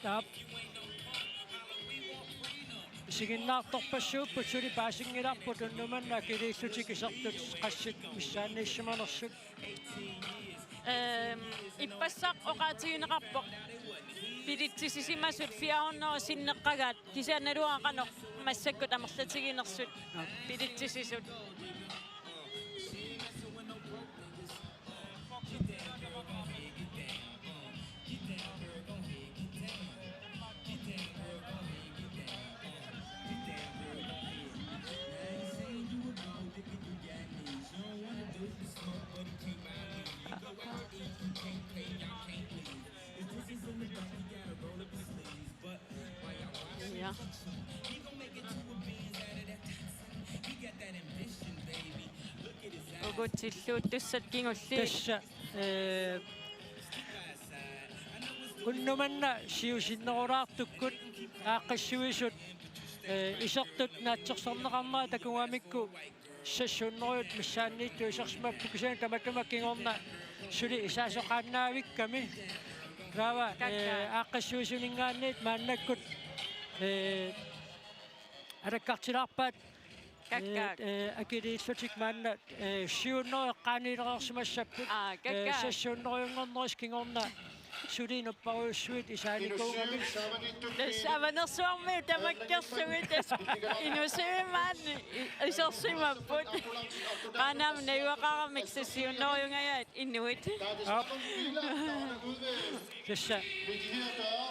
Taap. Isiginnaartorpassuupput suli paasinngilarput unnuk manna akiliillutik isertut qassit missaanniissimanersut. Ehm, ippassaq oqaatigineqarpoq. Bilitsisisimasut fire hundrede sinneqqagaat kisianni naluara qanoq massakkut amerlatiginersut bilitsisisut. Ja. Uku tilluuttussat kingulliit. Tassa, eh, unnuk manna siusinnerulaartukkut aaqqissuisut, eh, isertut naatsorsorneqarnerat takugamikku seks hundrede missaanniittut isersimapput kisianni tamatuma kingorna suli isaasoqaannaavikkami. Taava, eh, aaqqissuisuninngaanniit maannakkut, eh, alakkartilaarpaat, eh, eh, akiliillutik maanna, eh, syv hundrede eqqaaniilereersimassapput. Aa, kakkaak. Eh, seks hundrede-nngornerisa kingorna suli nupparujussuit isaanikuugamik. Tassa avanersuarmiut tamakkerlugit tassa Inussivimmi maani i-, isersimapput. Qaanaami najugaqaramik seks hundrede-nngoriungajaat inuit. Aap. Tassa.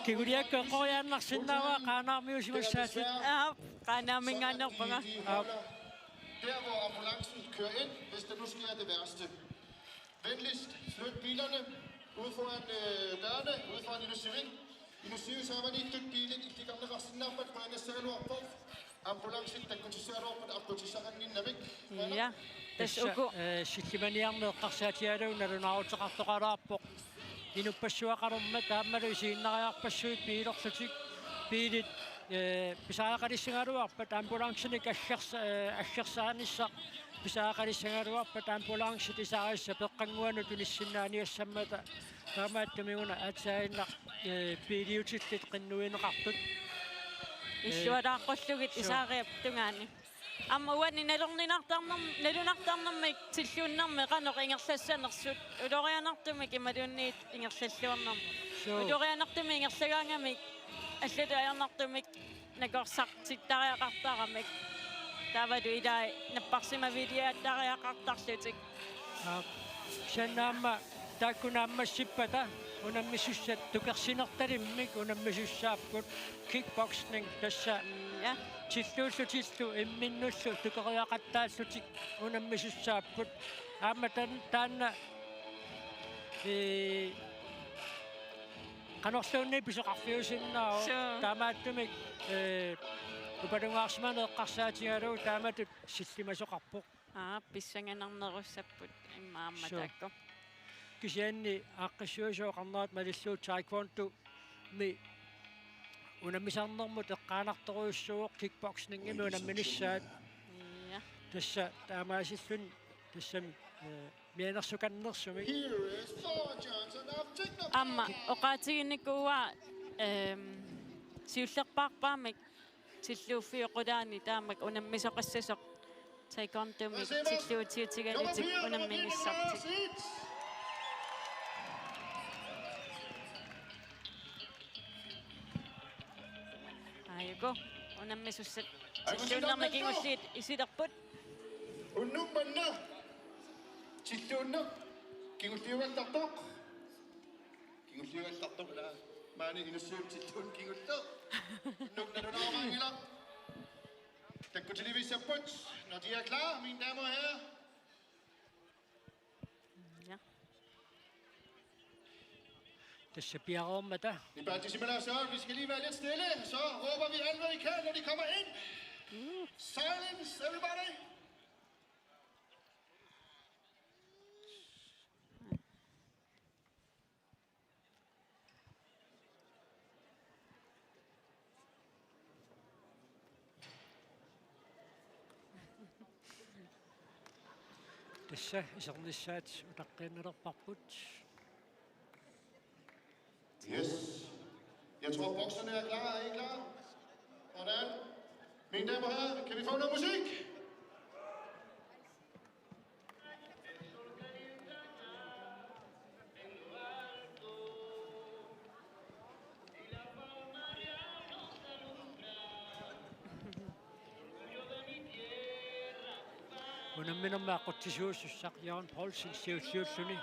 Kiguliakku eqqoriaannarsinnaavaa Qaanaarmiusimassaatit. Aap, Qaanaaminngaanneerpunga. Aap. Der, hvor ambulancen kører ind, hvis der nu sker det værste. Venligst flyt bilerne ude foran, øh, dørene, ude foran Inussivit. Inussivit saamaniittut biilit ikkikarneqarsinnaappat qujangassagaluarpoq. Ambulancit takkutissaagaluarpata aqqutissaqannginnamik. Ja, tassa uku. Eh, sillimaniarneq eqqarsaatigalugu nalunaaruteqartoqalaarpoq. Inuppassuaqarmat aammalu isiginnariarpassuit biilerlutik. Biilit, eh, pisariaqalissagaluarpat ambulancinik aggersa-, eh, aggersaanissaq pisariaqalissagaluarpat ambulancit isaarissap peqqannguanut tunissinnaaniassammata taamaattumik una aatsaaginnaq, eh, biiliutillit qinnuineqartut. Illualaaqqullugit Isaariap tungaani. Aamma uani nalorninartarnerm-, nalunartarnermik tilluunnermi qanoq ingerlassanersut. Ulorianartumik imaluunniit ingerlalluarnermut. Suu. Ulorianartumik ingerlagaangamik allatut ajornartumik nakorsartittariaqartaramik. Taavalu ilai napparsimaviliaattariaqartarlutik. Aap. Kisianni aamma taakku naammassippata unammisussat tukersinertalimmik unammisussaapput kickboxing tassa. Ja. Tilluullutillu imminnullu tukeriaqattaallutik unammisussaapput. Aamma tan-, taanna, ee, qanorluunniit pisoqarfiusinnaavoq. Suu. Taamaattumik, ee, upalungaarsimaneq eqqarsaatigalugu taamatut sillimasoqarpoq. Aa, pissanganarnerussapput immaqa aamma. Suu. Taakku. Kisianni aaqqissuisoqarnerat malillugu taekwondomi unammisarnermut eqqaanartorujussuuvoq kickboxingimi unamminissaat. Ja. Tassa taamaasilluni tassami, eh, mianersukannersumik. Here is Paul Johnson of Singapore. Aamma oqaatiginikuuara, ehm, siullerpaarpaamik tilluuffiup qulaani taamak unammisoqassasoq taekwondomik tilluutiutigalutik unamminissartik. Aajuku unammisussat tilluunnermi kingulliit isilerput. Unnuk manna tilluunneq kingulliugallartoq. Kingulliugallartoq, ila maani inussiup tilluunneq kingulleq. Unnuk nalunaarmaanngilaq. Takkutilivissapput, når de er klar, mine damer og herrer. Ja. Tassa piareermata. Nipaatisimalaassavara, vi skal lige være lidt stille, så råber vi alt, hvad vi kan, når de kommer ind. Silence, everybody. Tassa isernissaat utaqqiinnalerparput. Yes. Jeg tror, bukserne er klar. Er I klar? Sådan. Mine damer og herrer, kan vi få noget musik? Unamminermi aqutsisuusussaq Jørgen Poulsen siulliulluni.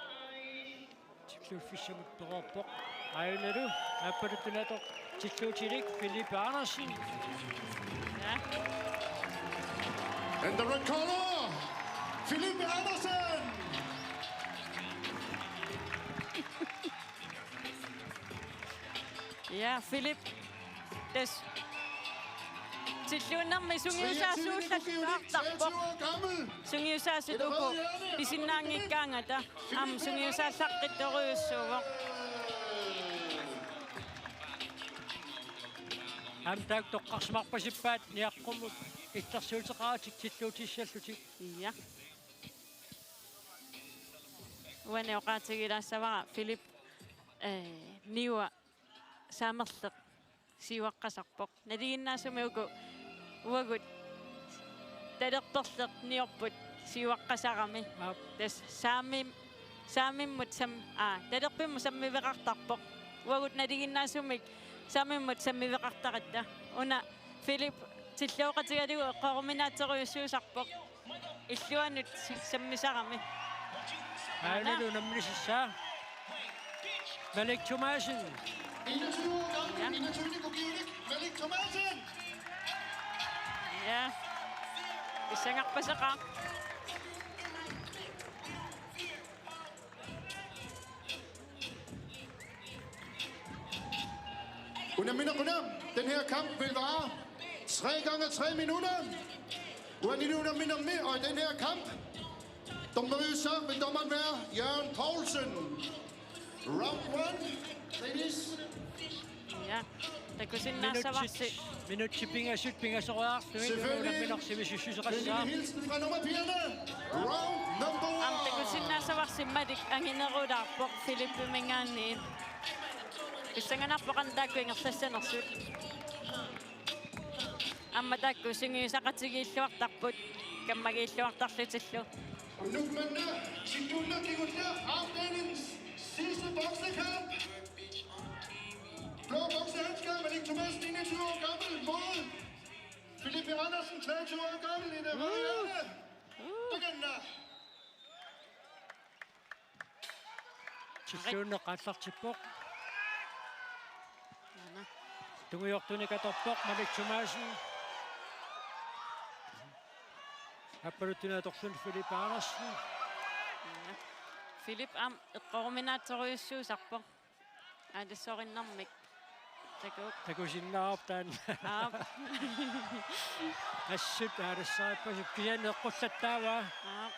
Tilluuffissamut pereerpoq. Aajuna aappaluttunaatoq tilluutilik Philip Andersen. Ja. And the red corner, Philip Andersen. Ja, Philip. Tassa tilluunnermi sungiusaasuullattaartarpoq. Sungiusaasut uku pisinnaanngikkaangata aamma sungiusaallaqqittorujussuuvoq. Aamma taakku toqqarsimarpasippaat niaqqummut illersuuteqaratik tilluutissallutik. Ja. Uani oqaatigilaassavara Philip, eh, niua saamerleq siuaqqasarpoq. Nalinginnaasumik uku uagut talerperleq niorput siuaqqasarami. Aap. Tassa saami-, saamimmut sam-, aa, talerpimmut sammiveqartarpoq. Uagut nalinginnaasumik saamimmut sammiveqartaratta. Una Philip tillooqatigalugu eqqooruminaatsorujussuusarpoq. Illuanut sammisarami. Aajuna unammisissaa. Malik Thomassen. Ja. Ja. Pissangarpaseqaaq. Unammineq una, den her kamp vil vare tre gange tre minutter. Uanili unamminermi, og i den her kamp, dommerissa vil dommeren være Jørgen Poulsen. Round one, ladies. Ja. Takusinnaassavassi. Minutsit, minutsit pingasut pingasoriarlugit. Selvfølgelig. Unamminersivisussuseqassaaq. Venlig hilsen fra nummer pigerne. Round number one. Aamma takusinnaassavassi Malik anginerulaarpoq Philippimingaanniit. Pissanganarpoq qanoq taakku ingerlassanersut. Aamma taakku sungiusaqatigiilluartarput, kammagiilluartarlutillu. Unnukkut manna sittuullakkigut aftenens sidste boksekamp. Blå boksehandsker, Malik Thomassen, enogtyve år gammel, mod Filip Andersen, treogtyve år gammel, i det røde hjørne. Takanna. Tilluunneq aallartippoq. Aana. Tungujortunik atorpoq Malik Thomassen. Aappaluttunik atorluni Filip Andersen. Aana. Filip aamma eqqoruminaatsorujussuusarpoq. Aalisorinnarmik. Takuuk. Takusinnaavarput taanna. Aap. Assut aalisarippasippoq kisianni eqqullattaavaa. Aap.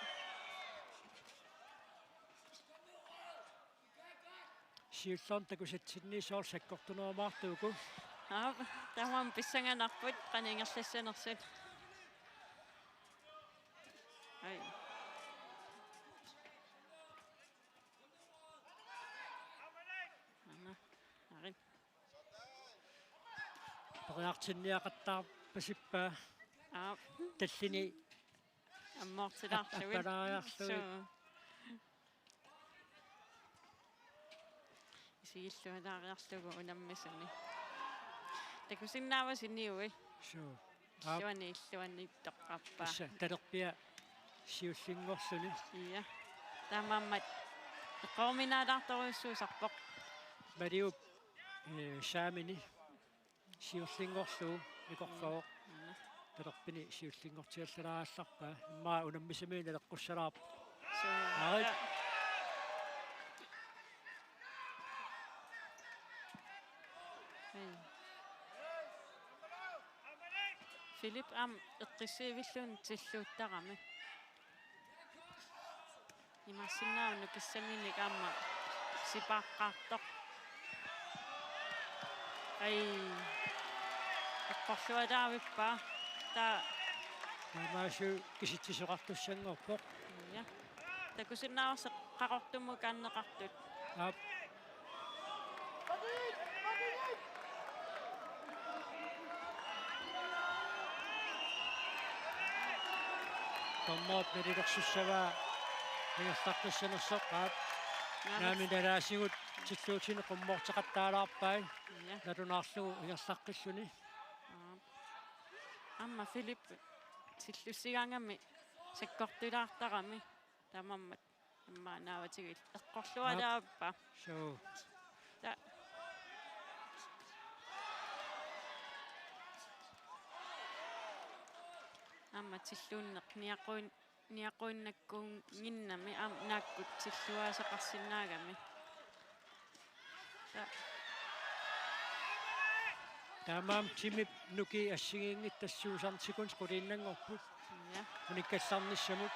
Siullermik takusatsinni soorlu sakkortunerumaartuuku. Aap, tamarmik pissanganarput qanoq ingerlassanersut. Ai. Aana, arin. Periartinniaqattaarpasippaa. Aap. Tallini. Ammoortilaarlugit. Appalaariarlugit. Suu. Isigillualaariarlugu unammisuni. Takusinnaavasi niui. Suu. Aap. Illuani, illuani toqqarpaa. Tassa talerpia siullinngorluni. Ia. Taamaammat eqqoruminaalaartorujussuusarpoq. Maliup, eh, saamini siullinngorlugu ikorfavoq. Aana. Talerpini siullinngortigallaraallarpaa. Immaqa unammisaminik naleqqussalaarpoq. Suu. Aarit. Hej. Filip aamma eqqissiivilluni tilluuttarami. Imaassinnaavoq nukissaminik aamma sipaaqqaartoq. Ai. Eqqorlualaavippaa. Taa. Taamaasilluni kisitsisoqartussanngorpoq. Ia. Takusinnaavarsi qaqortumut kaanneqartut. Aap. Dommerip nalilersussavaa ingerlaqqissanersoq, aap. Naamik. Naamik nalaasigut tilluutini qummoorteqattaalaarpai. Ia. Nalunaarlugu ingerlaqqilluni. Aap. Aamma Filip tillussigaangami sakkortulaartarami. Taamaammat. Immaqa naavatigit eqqorlualaavippaa. Suu. Ta-. Aamma tilluunneq niaquin-, niaquinnakkuunnginnami aamma naakkut tilluaasaqarsinnaagami. Ta-. Taamaammat timip nuki assigiinngitsut suusaarnikuun quliinnanngorput. Ja. Unikkallarnissamut.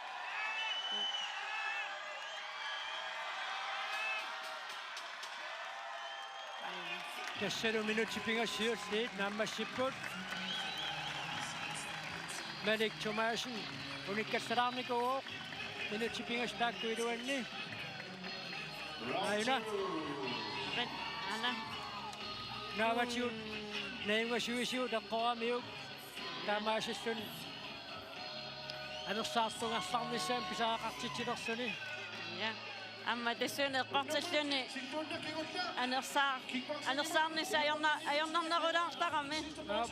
Tassalu minutsit pingasut siulliit naammassipput. Malik Thomassen unikkallalaarnikuuvoq. Minutsit pingasut taakku iluanni. Aajuna. Aana. Naavatigut najugasuisigut eqqoramiuk. Taamaasilluni anersaartugarlarnissamik pisariaqartitsilerluni. Ja. Aamma tassuuna eqqortilluni anersaar-, anersaarnissaq ajorna-, ajornarnerulaartarami. Aap.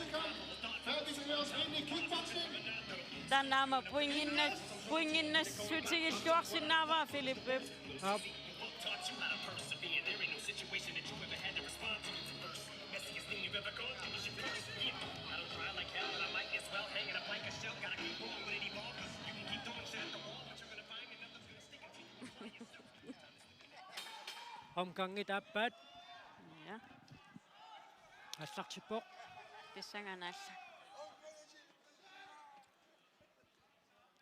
Taanna aamma pointinnas-, pointinnassutigiilluarsinnaavaa Filipip. Aap. Omgangit aappaat. Ja. Aallartippoq. Pissanganaq alla.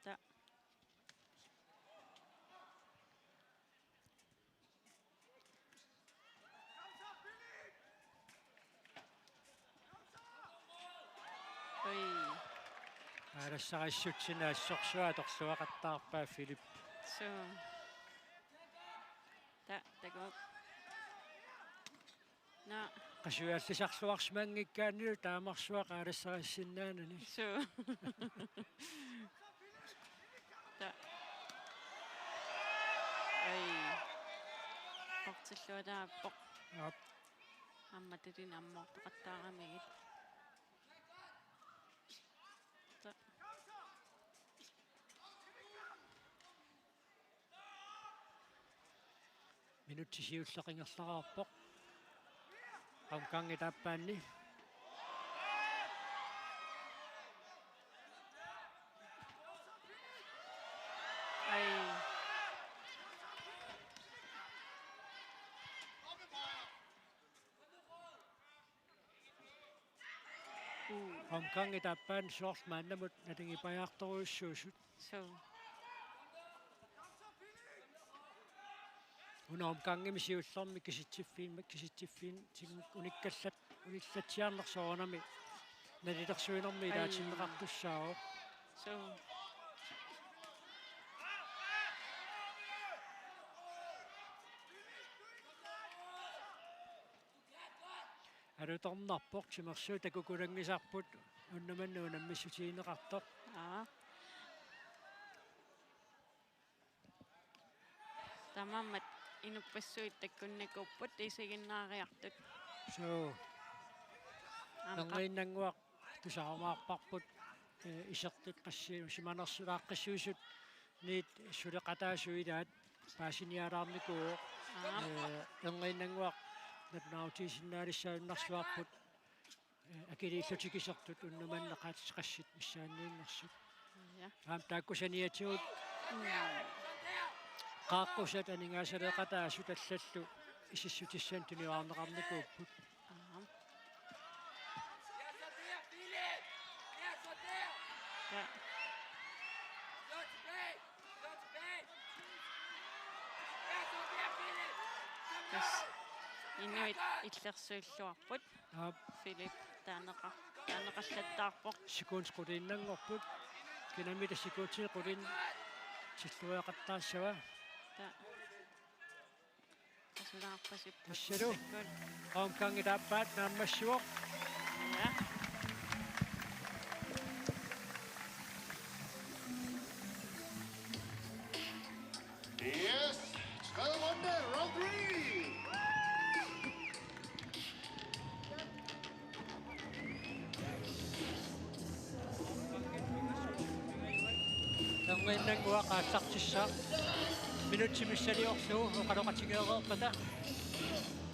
Ta. Ui. Aalassarissutsinnut assorsuaq atorluaqattaarpaa Filip. Suu. Ta-, takuuk. Naa. Qasujallisarluarsimanngikkaannilu taamarsuaq aalassarisinnaanani. Suu. Ta-, ai. Portilluataappoq. Aap. Aamma tatinik ammoortoqattaaramigit. Ta-, Minutsit siulleq ingerlaqaarpoq. Omgangip aappaanni. Ai. Omgangip aappaani soorlu maannamut nalingipajaartorujussuusut. Suu. Una omgangimi siullermi kisitsiffiin, kisitsiffiin, tin-, unikkallat, unillatsiarneq soorunami nalilersuinermi ai ilaatinneqartussaavoq. Suu. Alutornarpoq, timersuut takukulanngisarput, unnuk manna unammissutigineqartoq. Aa. Taamaammat inuppassuit takkunnikuupput isiginnaariartut. Suu. Aamma qa- Erniinnannguaq tusarumaarparput, eh, isertut qassi-, simanersulaaqqissuisut niit suleqataasut ilaat paasinialaarnikuuvoq. Aap. Eh, Erniinnannguaq nalunaarutigisinnaalissaajunnaarsuarput, eh, akiliillutik isertut unnuk manna qassit missaanniinnersut. Ja. Aamma taakku saniatigut. Mm. Qaaqqusat aningaasaleeqataasut allallu isissutissanik tuniorarneqarnikuupput. Aap. Ja. Tassa inuit illersuilluarput. Aap. Philip taaneqa-, taaneqallattaarpoq. Sekundit quliinnanngorput. Kinamita sekundit quliit tilluiaqattaassava. Ta-, Tasulaarpasippoq. Tassalu. Takkut. Omgangip aappaat naammassivoq. Ja. Yes, tredje runde, round three. Erniinnannguaq aallartissaaq. Minutsit missiliorlugu oqaloqatigeereerpata.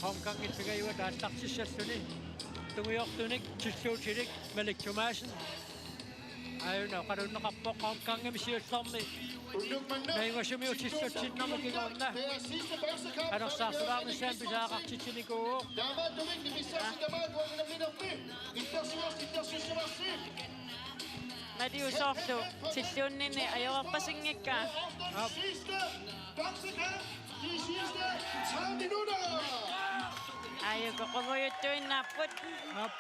Omgangit pingajuat aallartissalluni. Tungiortunik tilluutilik Malik Thomassen. Aajuna oqalunneqarpoq omgangimi siullermi. Najugasumiut tillutsinnama kingorna. Qanorsaarsilaarnissaanut pisariaqartitsinikuuvoq. Maliu soorlu tilluunnini ajorerpasinngikkaa. Aap. Aajuku qumujuttuinnaapput. Aap.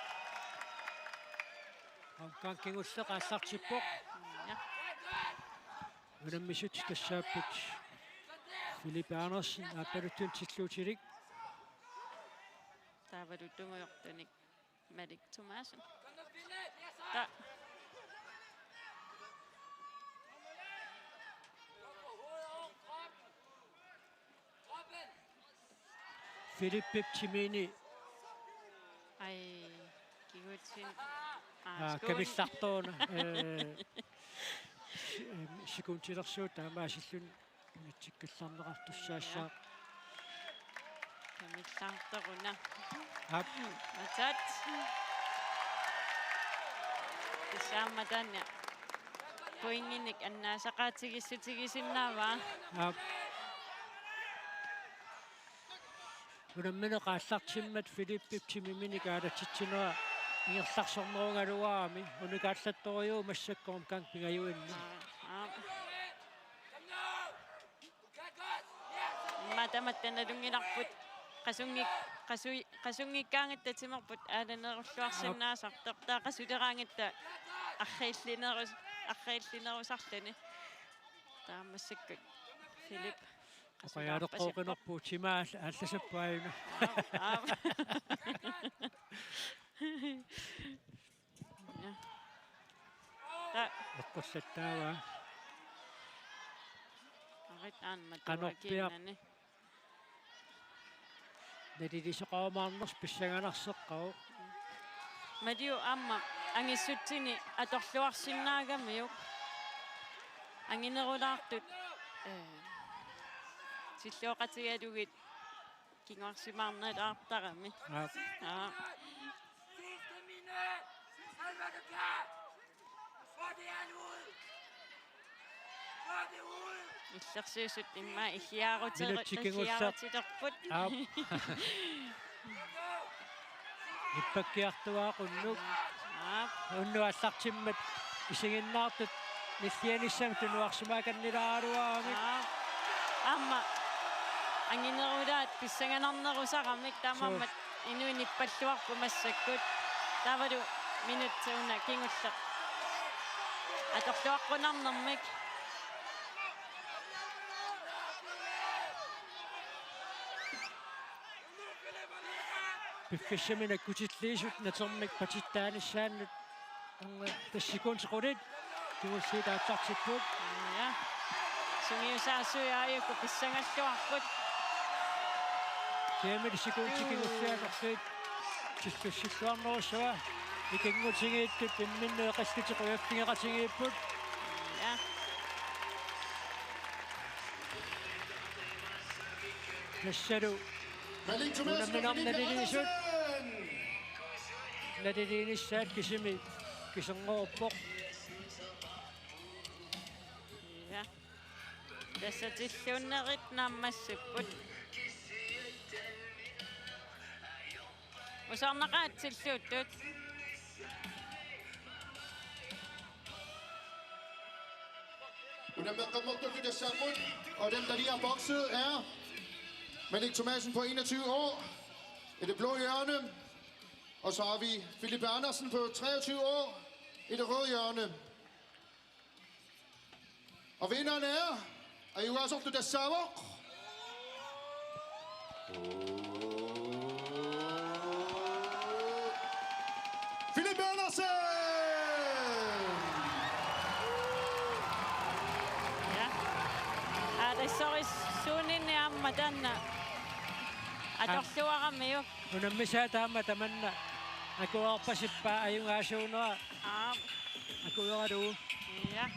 Omgang kingulleq aallartippoq. Ja. Unammissut tassaapput Philip Andersen aappaluttunik tilluutilik. Taavalu tungiortunik Malik Thomassen. Ta-, Philippip timini. Ai, kigutsin. Aa, aa, skuun. Kamillartoq una. Eh, si-, em, sekundilersuut taamaasilluni unitsikkallarneqartussaassaaq. Kamillartoq una. Aap. Atat. Tassaammata taanna pointinik annaasaqaatigissutigisinnaavaa. Aap. Unammineq aallartimmat Philippip timiminik aalatitsinera ingerlarsornerugaluarami unikaallattorujuuvoq massakkut omgang pingajuinni. Aa, aa. Immaqa tamatta nalunngilarput. Qasunngik-, qasui-, qasunngikkaangatta timerput aalanerulluarsinnaasartoq. Taava qasuleraangatta arriillinerus-, arriillinerusarluni. Taava massakkut Philip. Oqajaaleqqooqinerput timaa aallasappoq aajuna. Aap, aap. Ja. Ta- Eqqorsattaavaa. Arit aamma Qanorpiaq. Tuakiinnani. Nalilisoqarumaarnersoq pissanganarseqqavoq. Maliu aamma angissutsini atorluarsinnaagamiuk. Anginerulaartut, eh, tillooqatigalugit kinguarsimaarnalaartarami. Aap. Aap. Illersuisut immaqa ihiaaruteru-, Minutsit kingulleq. Ihiaarutilerput. Aap. Nippakkiartuaaq unnuk. Aap. Unnuk aallartimmat isiginnaartut nillianissamut tunuarsimaakannilaaruaramik. Aap. Aamma anginerulaat pissanganarnerusaramik taamaammat. Suu. Inuit nippalluarput massakkut. Taavalu minutsit una kingulleq. Atorluaqqunarnermik. Piffissami nakkutilliisut natermik patittaanissaannut. Tassikuun qulit. Kingulliit aallartipput. Ja. Sungiusaasui aajuku pissangalluarput. Siamit sikuunti kingulliit atorluit. Tillussittuarnerussava. Ikinngutigiittut imminnut eqallutik qujaffigeqatigiipput. Ja. Tassalu. Malik Thomassen, unamminermi Philip naliliisut. Andersen. Naliliinissaat kisimi kiserngorpoq. Ja. Tassa tilluunnerit naammassipput. Usornaqaat tilluuttut. Unammeqqammertullu tassaapput, og den, der lige har bokset, er Malik Thomassen på enogtyve år i det blå hjørne. Og så har vi Philip Andersen på treogtyve år i det røde hjørne. Og vinderen er, ajugaasarlu tassaavoq Philip Andersen! Ja. Aa, tassorissuuninni aamma taanna atorluaramiuk. Unammisaat aamma tamanna akuerpasippaa ajugaasuunera. Aap. Akueralugu. Ja.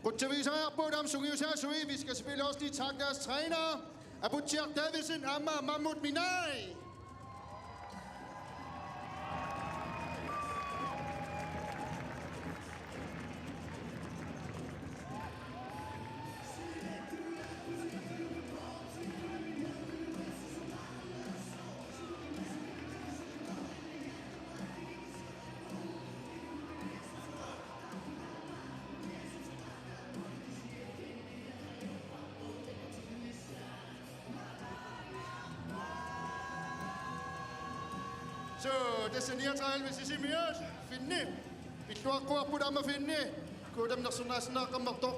Qutsavigisariaqarpugut aamma sungiusaasui. Vi skal selvfølgelig også lige takke deres trænere, Abutsiaq Davidsen aamma Mahmoud Minai. Så, tassa niogtredive Sisimiut, Finni. Pilluaqquarput aamma Finni. Kuutam nersornaasinnaaqammertoq.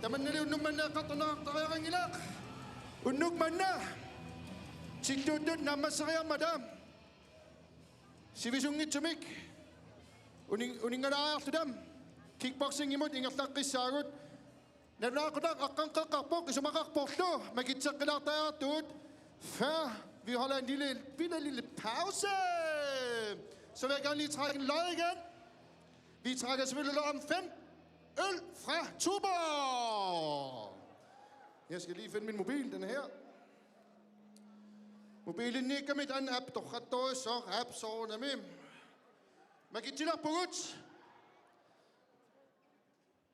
Tamannali unnuk manna eqqartorneqartariaqanngilaq. Unnuk manna. Tilluuttut naammasseriarmata. Sivisunngitsumik. Unin-, uninngalaariarluta. Kickboxingimut ingerlaqqissaagut. Nalunaaqutaq aqqaneq-eqqarpoq, isumaqarporlu makitseqqilaartariaqartugut. Før vi holder en lille, bitte lille pause, så vil jeg gerne lige trække en lod igen. Vi trækker selvfølgelig lod om fem øl fra Tuborg. Jeg skal lige finde min mobil, den er her. Mobilinniikkami taanna app torrattorissaaq, app soorunami. Makitsilerpugut.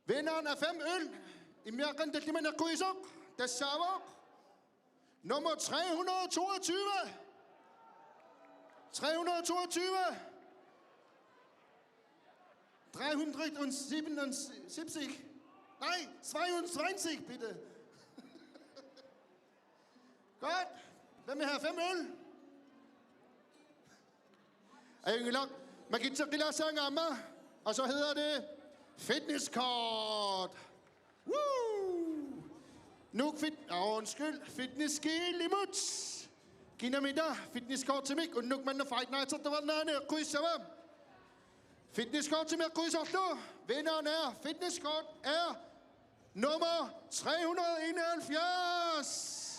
Vinderen af fem øl, immiaqqat tallimat eqquisoq, tassaavoq nummer tre hundrede og toogtyve. Tre hundrede og toogtyve. Dreihundertundsieben und siebzig. Nej, zweiundzwanzig, bitte. Godt. Hvem vil have fem øl? Ajunngilaq, makitseqqilaassaanga aamma. Og så hedder det fitnesskort. Woo! Nuuk Fit-, åh, undskyld, Fitness G-limut. Kinamita fitnesskortimik unnuk manna Fight Nightertuarnaani eqquissava? Fitnesskortimik eqquisorlu. Vinderen af fitnesskort er nummer tre hundrede enoghalvfjerds.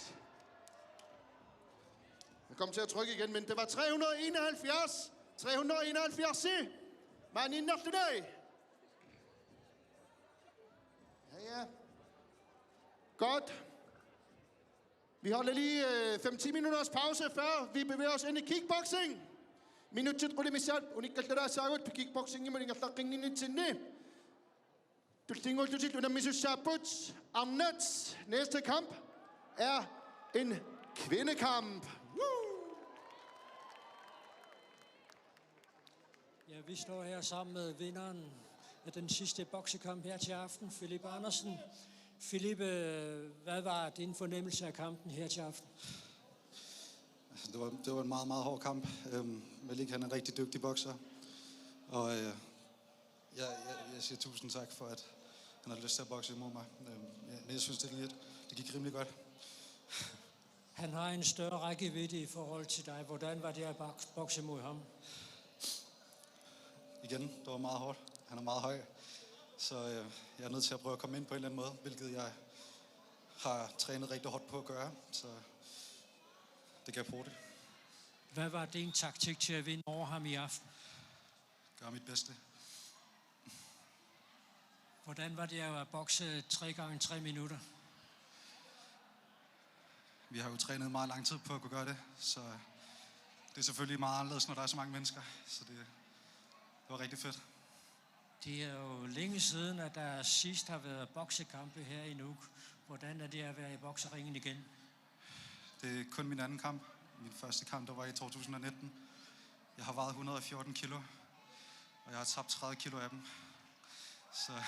Jeg kom til at trykke igen, men det var tre hundrede enoghalvfjerds. Tre hundrede enoghalvfjerds. Maaniinnarluni. Ja, ja. Godt. Vi holder lige øh, fem til minutters pause, før vi bevæger os ind i kickboxing. Minutsit qulit missaat unikkallalaassagut kickboxingimut ingerlaqqinnginnitsinni. Tullinnguullutillu unammisussaapput. Arnat, næste kamp er en kvindekamp. Woo! Ja, vi står her sammen med vinderen af den sidste boksekamp her til aften, Philip Andersen. Philip, øh, hvad var din fornemmelse af kampen her til aften? Det var, det var en meget, meget hård kamp. Øhm, Malik, han er en rigtig dygtig bokser. Og øh, jeg, jeg, jeg siger tusind tak for, at han har lyst til at bokse imod mig. Øhm, ja, men jeg synes, det, gik- det gik rimelig godt. Han har en større rækkevidde i forhold til dig. Hvordan var det at bok- bokse mod ham? Igen, det var meget hårdt. Han er meget høj. Så øh, jeg er nødt til at prøve at komme ind på en eller anden måde, hvilket jeg har trænet rigtig hårdt på at gøre. Så det kan jeg bruge det. Hvad var din taktik til at vinde over ham i aften? Gøre mit bedste. Hvordan var det at bokse tre gange tre minutter? Vi har jo trænet meget lang tid på at kunne gøre det, så det er selvfølgelig meget anderledes, når der er så mange mennesker. Så det, det var rigtig fedt. Det er jo længe siden, at der sidst har været boksekampe her i Nuuk. Hvordan er det at være i bokseringen igen? Det er kun min anden kamp. Min første kamp, der var i to tusind og nitten. Jeg har vejet hundrede og fjorten kilo, og jeg har tabt tredive kilo af dem. Så jeg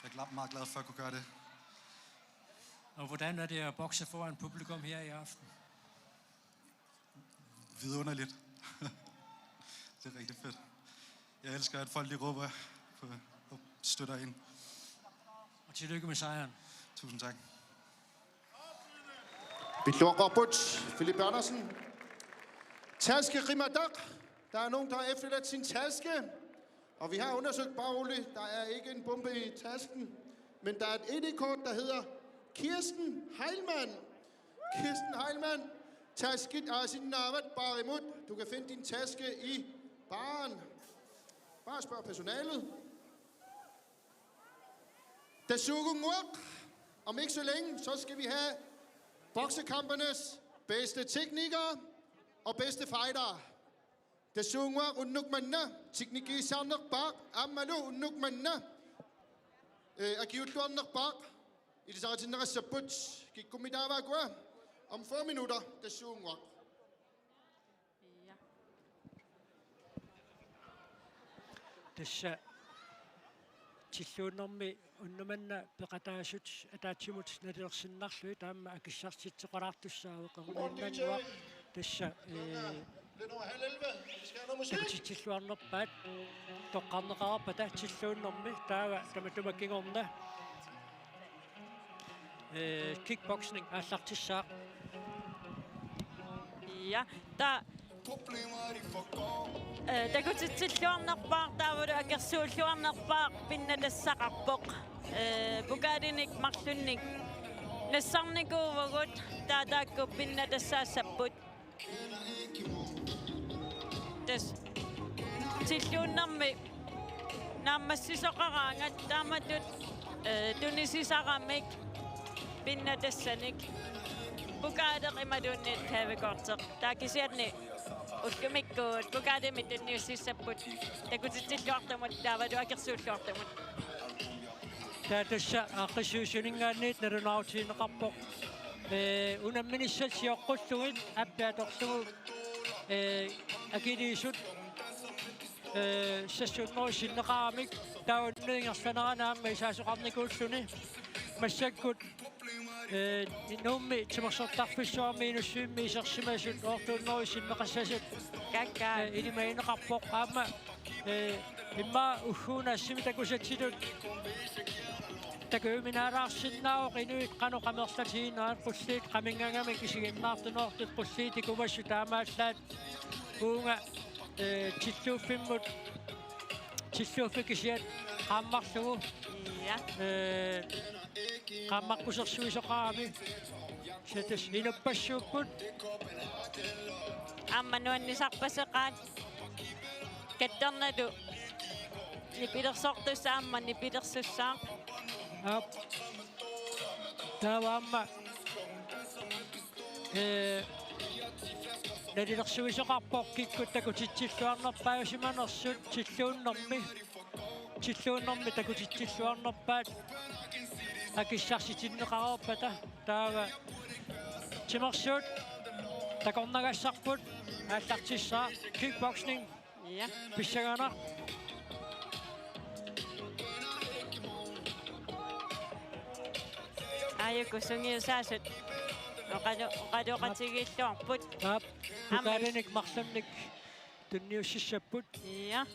er gla- meget glad for at kunne gøre det. Og hvordan er det at bokse foran publikum her i aften? Vidunderligt. Det er rigtig fedt. Jeg elsker, at folk lige råber på og støtter ind. Og tillykke med sejren. Tusind tak. Pilluaqqorput, Philip Andersen. Taske qimataq. Der er nogen, der har efterladt sin taske. Og vi har undersøgt, bare roligt, der er ikke en bombe i tasken. Men der er et I D-kort, der hedder Kirsten Heilmann. Kirsten Heilmann, taskit aasinnaavat baarimut. Du kan finde din taske i baren. Bare spørg personalet. Tassuugunnguaq, om ikke så længe, så skal vi have boksekampernes bedste teknikere og bedste fightere. Tassuugunnguaq unnuk manna teknikkiissaarnerpaaq aammalu unnuk manna øh, akiuulluarnerpaaq ilisaritinneqassapput. Kikkummitaava ukua? Om fyrre minutter, tassuugunnguaq. Ja. Tassa tilluunnermi unnuk manna peqataasut ataatsimut nalilersinnarlugit taama akissarsitsisoqalaartussaavoq erniinnanguaq. Tassa ee, takutitsilluarnerpaat toqqarneqarpata tilluunnermi taava tamatuma kingorna ee, kickboxing aallartissaaq. Ja, ta- ee, takutitsilluarnerpaaq taavalu akersuulluarnerpaaq pinnatassaqarpoq. Ee, pokalinik marlunnik nassarnikuuvugut, taava taakku pinnatassaassapput. Tassa tilluunnermi naammassisoqaraangat taamatut ee, tunisisaramik pinnatassanik pokaleq imaluunniit gavekorteq. Taava kisianni ullumikkut pokalimik tunniussissapput takutitsilluartumut taavalu akersuulluartumut. Taava tassa aaqqissuussuninngaanniit nalunaarutigineqarpoq. Ee, unamminissat sioqqullugit appi atorlugu ee, akiliisut ee, seks hundrede sinneqaramik taava unnuk ingerlanerani aamma isaasoqarnikuulluni massakkut Eh, Nuummi timersortarfissuarmi Inussivimmi isersimasut otte hundrede sinneqassasut, kakkaak, eh, ilimagineqarpoq aamma, eh, immaqa ugguuna assimi takusatsitut takujuminaalaarsinnaavoq inuit qanoq amerlatiginerat, qulliit qaminngaangamik isiginnaartunertut qulliit tikumassuk taamaallaat uunga, eh, tilluuffimmut, tilluuffik kisiat qaammarlugu. Ja. Eh, qaammaqqussersuisoqarami. Satas inuppassuupput. Aamma nuannisarpaseqaat. Katternalu nipilersortussaq aamma nipilersussaaq. Aap. Taava aamma, eh, nalilersuisoqarpoq kikkut takutitsilluarnerpaajusimanersut tilluunnermi. Tilluunnermi takutitsilluarnerpaat akissarsitinneqareerpata. Taava timersuut takornagassarput aallartissaaq, kickboxing. Ja. Pissanganaq. Aajuku sungiusaasut oqalu-, oqaloqatigiilluarput. Aap. Aamma pokalinik marlunnik tunniussissapput. Ja.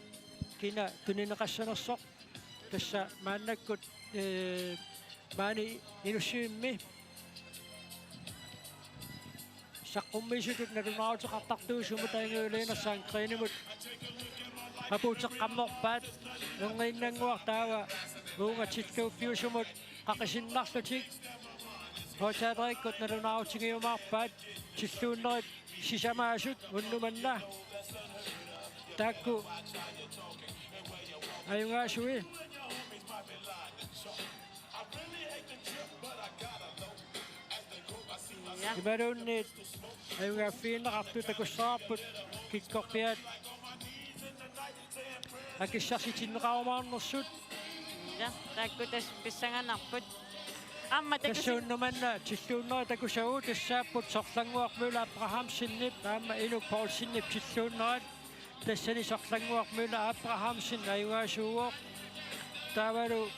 Kina tunineqassanersoq. Tassa maannakkut, eh, maani Inussivimmi saqqummiisutut nalunaaruteqartartuusumut Ajunngi Lennert Sandgreenimut apuuteqqammerpaat erniinnannguaq taava uunga tilluuffiusumut qaqisinnarlutik hotelerikkut nalunaarutigiumaarpaat tilluunnerit sisamaasut unnuk manna. Taakku ajugaasui. Ja. Imaluunniit ajugaaffigineqartut takussavarput kikkorpiaat akissarsitinneqarumaarnersut. Ja, taakku tassa pissanganarput. Aamma takusin- Tassuunnarmanna tilluunnerit takusagut tassaapput Sorlannguaq Møller Abrahamsenip aamma Inuk Poulsenip tilluunnerat. Tassani Sorlannguaq Møller Abrahamsen ajugaasuuvoq. Taavalu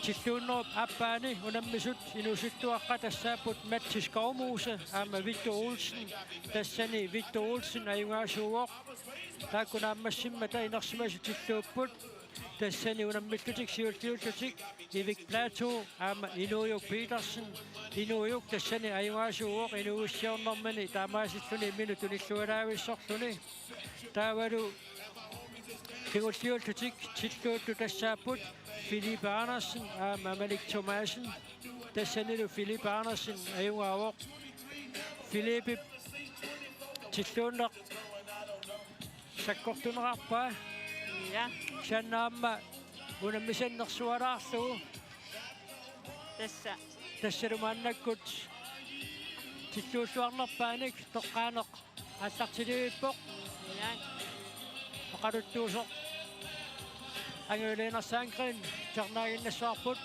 tilluunnerup aappaani unammisut inuusuttuaqqat tassaapput Matti Skovmose aamma Vittu Olsen. Tassani Vittu Olsen ajugaasuuvoq. Taakku naammassimmata inersimasut tilluupput. Tassani unammillutik siulliullutik Erik Platou aamma Inuujuk Petersen. Inuujuk tassani ajugaasuuvoq inuuissiornermini taamaasilluni imminut tunillualaavissorluni. Taavalu kingulliullutik tilluuttut tassaapput Philippe Andersen aamma Malik Thomassen. Tassanilu Philippe Andersen ajugaavoq. Philippep tilluunneq sakkortunerarpaa. Ja. Kisianni aamma unammisannersualaarlugu. Tassa. Tassalu maannakkut tilluulluarnerpaanik toqqaaneq aallartilivippoq. Ja. Oqaluttuusoq Ajunngi Lennert Sandgreen tjarnaaginnassavarput.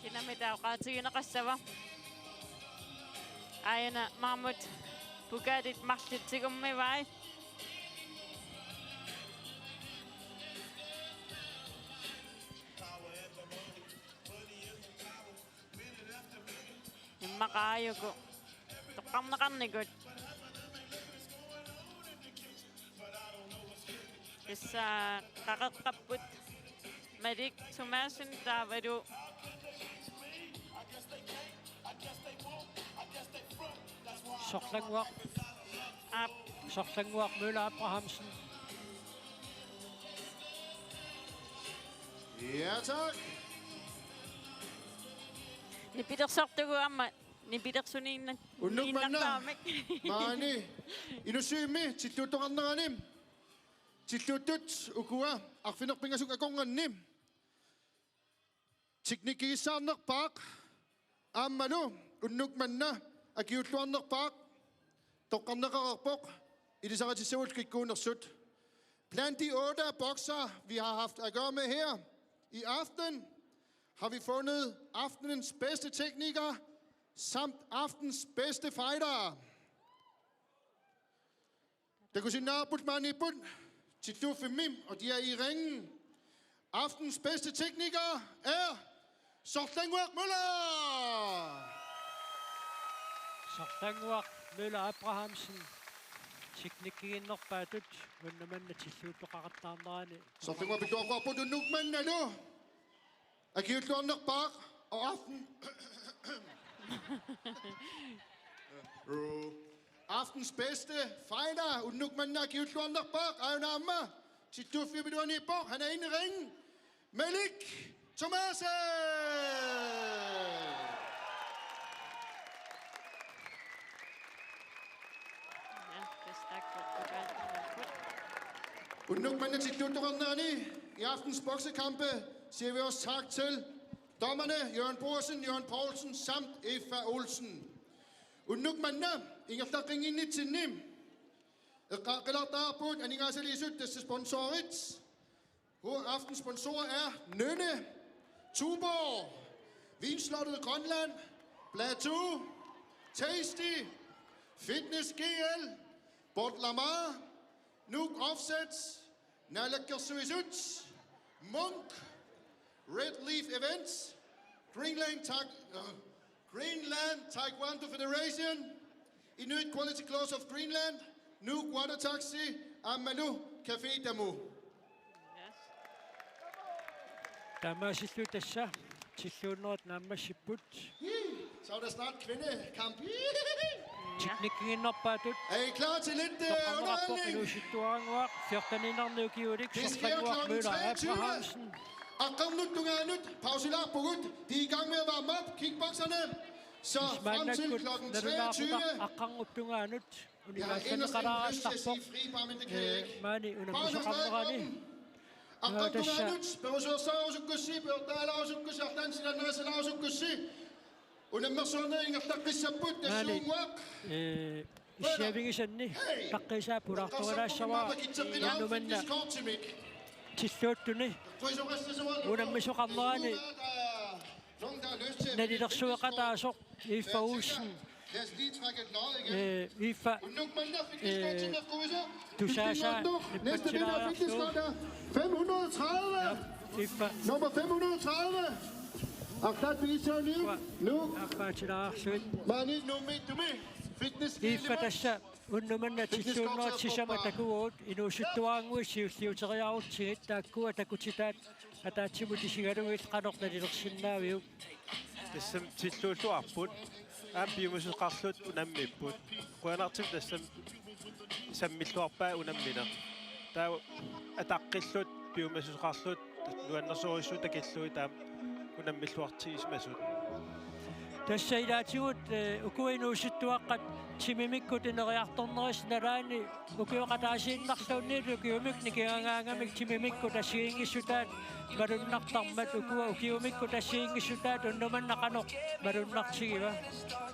Kinami taava oqaatigineqassava? Aajuna maannamut pokalit marluk tigummivai. Immaqa aajuku toqqarneqarnikut. Tassa qaqeqqapput Malik Thomassen taavalu Sorlannguaq. Aap. Sorlannguaq Møller Abrahamsen. Ja, tak. Nipilersortugut aamma nipilersuniinna-, Unnuk manna niinnartaramik. Maani Inussivimmi tilluuttoqarnerani tilluuttut ukua arfineq-pingasut akornanni teknikkigissaarnerpaaq aammalu unnuk manna akiuulluarnerpaaq toqqarneqareerpoq ilisaritissagut kikkuunersut. Blandt de otte boksere, vi har haft at gøre med her i aften, har vi fundet aftenens bedste tekniker samt aftenens bedste fighter. Takusinnaavarput maaniipput tilluuffimmi, og de er i ringen. Aftenens bedste tekniker er Sorlannguaq Møller. Sorlannguaq Møller Abrahamsen, teknikkiginnerpaatut, unnuk manna tilluuttoqaqattaarnerani. Sorlannguaq pilluaqquarput unnuk mannalu. Akiulluarnerpaaq og aften. Aftenens bedste fighter, unnuk manna akiulluarnerpaaq, aajuna aamma tilluuffiup iluaniippoq, han er inde i ringen. Malik Thomassen! Ja, det er stærkt godt. Det gør han. Unnuk manna tilluuttoqarnerani i aftenens boksekampe siger vi også tak til dommerne Jørgen Brorsen, Jørgen Poulsen samt Eva Olsen. Unnuk manna ingerlaqqinnginnitsinni eqqaaqqilaartarput aningaasaliisut, tassa sponsorit. Ho-, aftens sponsorer er Nynne, Tuborg, Vinslottet Grønland, Plateau, Tasty, Fitness G L, Bort Lamar, Nuuk Offset, Naalakkersuisut, Munk, Red Leaf Events, Greenland Tag-, øh, Greenland Taekwondo Federation, Inuit Quality Clothes of Greenland, Nuuk Water Taxi, aammalu Café Tamu. Yes. Taamaasilluta tassa tilluunnerat naammassipput. Så er der snart kvindekamp. Teknikkiginnerpaatut. Er I klar til lidt øh, underholdning? Inuusuttuaraannguaq fjorteniinnarnik ukiulik. Det sker Sorlannguaq klokken Møller treogtyve. Abrahamsen. Aqqarnut tungaanut pausilaarpugut. De er i gang med at varme op, kickboxerne. Så frem til klokken treogtyve. Aqqarnut tungaanut. Jeg har inderst inde lyst til at sige fri, bare, men det kan jeg ikke. Maani unammisoqarnerani. Aqqarnut tungaanut, perusuersaarusukkussi, peortaalaarusukkussi, arlaannik silannerisalaarusukkussi. Unammersuarnerit ingerlaqqissapput, tassuunnguaq. Ee, issiavigisanni taqqisaa pulaartorilaassavaa, unnuk manna tilluuttuni unammisoqarnerani nalilersueqataasoq Eva Olsen. Ee, Eva, ee, tusaasaa nippatsilaariarlugu. Femhundrede tredive. Nummer femhundrede tredive. Arlaat pigissavarsi. Nu. Aappaatsilaariarlugit. Maani nummi tumi. Fitness. Eva tassa unnuk manna tilluunnerat sisamat takuvugut, inuusuttuaraannguit siulliuteriarutsigit, taakkua takutitaat ataatsimut isigalugit qanoq nalilersinnaaviuk? Tassami tilluulluarput. Aamma piumasoqarluta unammipput. Qujanartumik tassami sammilluarpaat unammineq. Taava ataqqilluta piumasoqarluta nuannersorujussuit takillugit taama unammilluartigisimasut. Tassa ilaatigut, ee, ukua inuusuttuaqqat timimikkut ineriartornerisa nalaani ukioqataasiinnarluunniit ukiumik nikigagaangamik timimikkut assigiinngissutaat malunnartarmat, ukua ukiumikkut assigiinngissutaat unnuk manna qanoq malunnartigiva?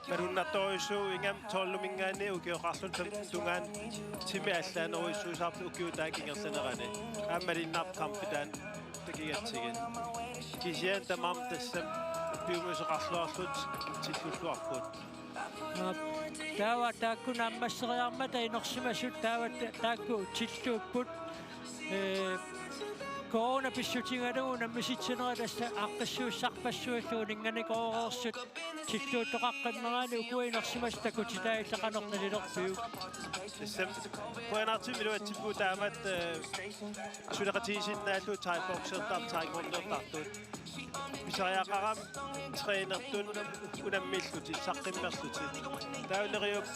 Malunnartorujussuuvoq, ingammik tolvimingaanniit ukioqarluni femten tungaanut timi allaanerujussuusarpoq ukiup taakku ingerlanerani. Aamma malinnaavoq kampi taanna takigatsigit. Kisianni tamarmik tassami piumasoqarluarluta tilluulluarput. Aap, taava taakku naammasseriarmata inersimasut taava ta-, taakku tilluupput. Ee, corona pissutigalugu unammisitsinerit tassa aaqqissuussarpassuillu uninnganikooreersut tilluuttoqaqqinnerani ukua inersimasut takutitaat illit qanoq nalilerpiuk? Tassami qujanartumik iluatsippugut taamatut, ee, suleqatigiissinnaallugu thaiboxertartut, taekwondoertartut. Pisariaqarami trænertut unammillutik, saqqummerlutik. Taava neriuppu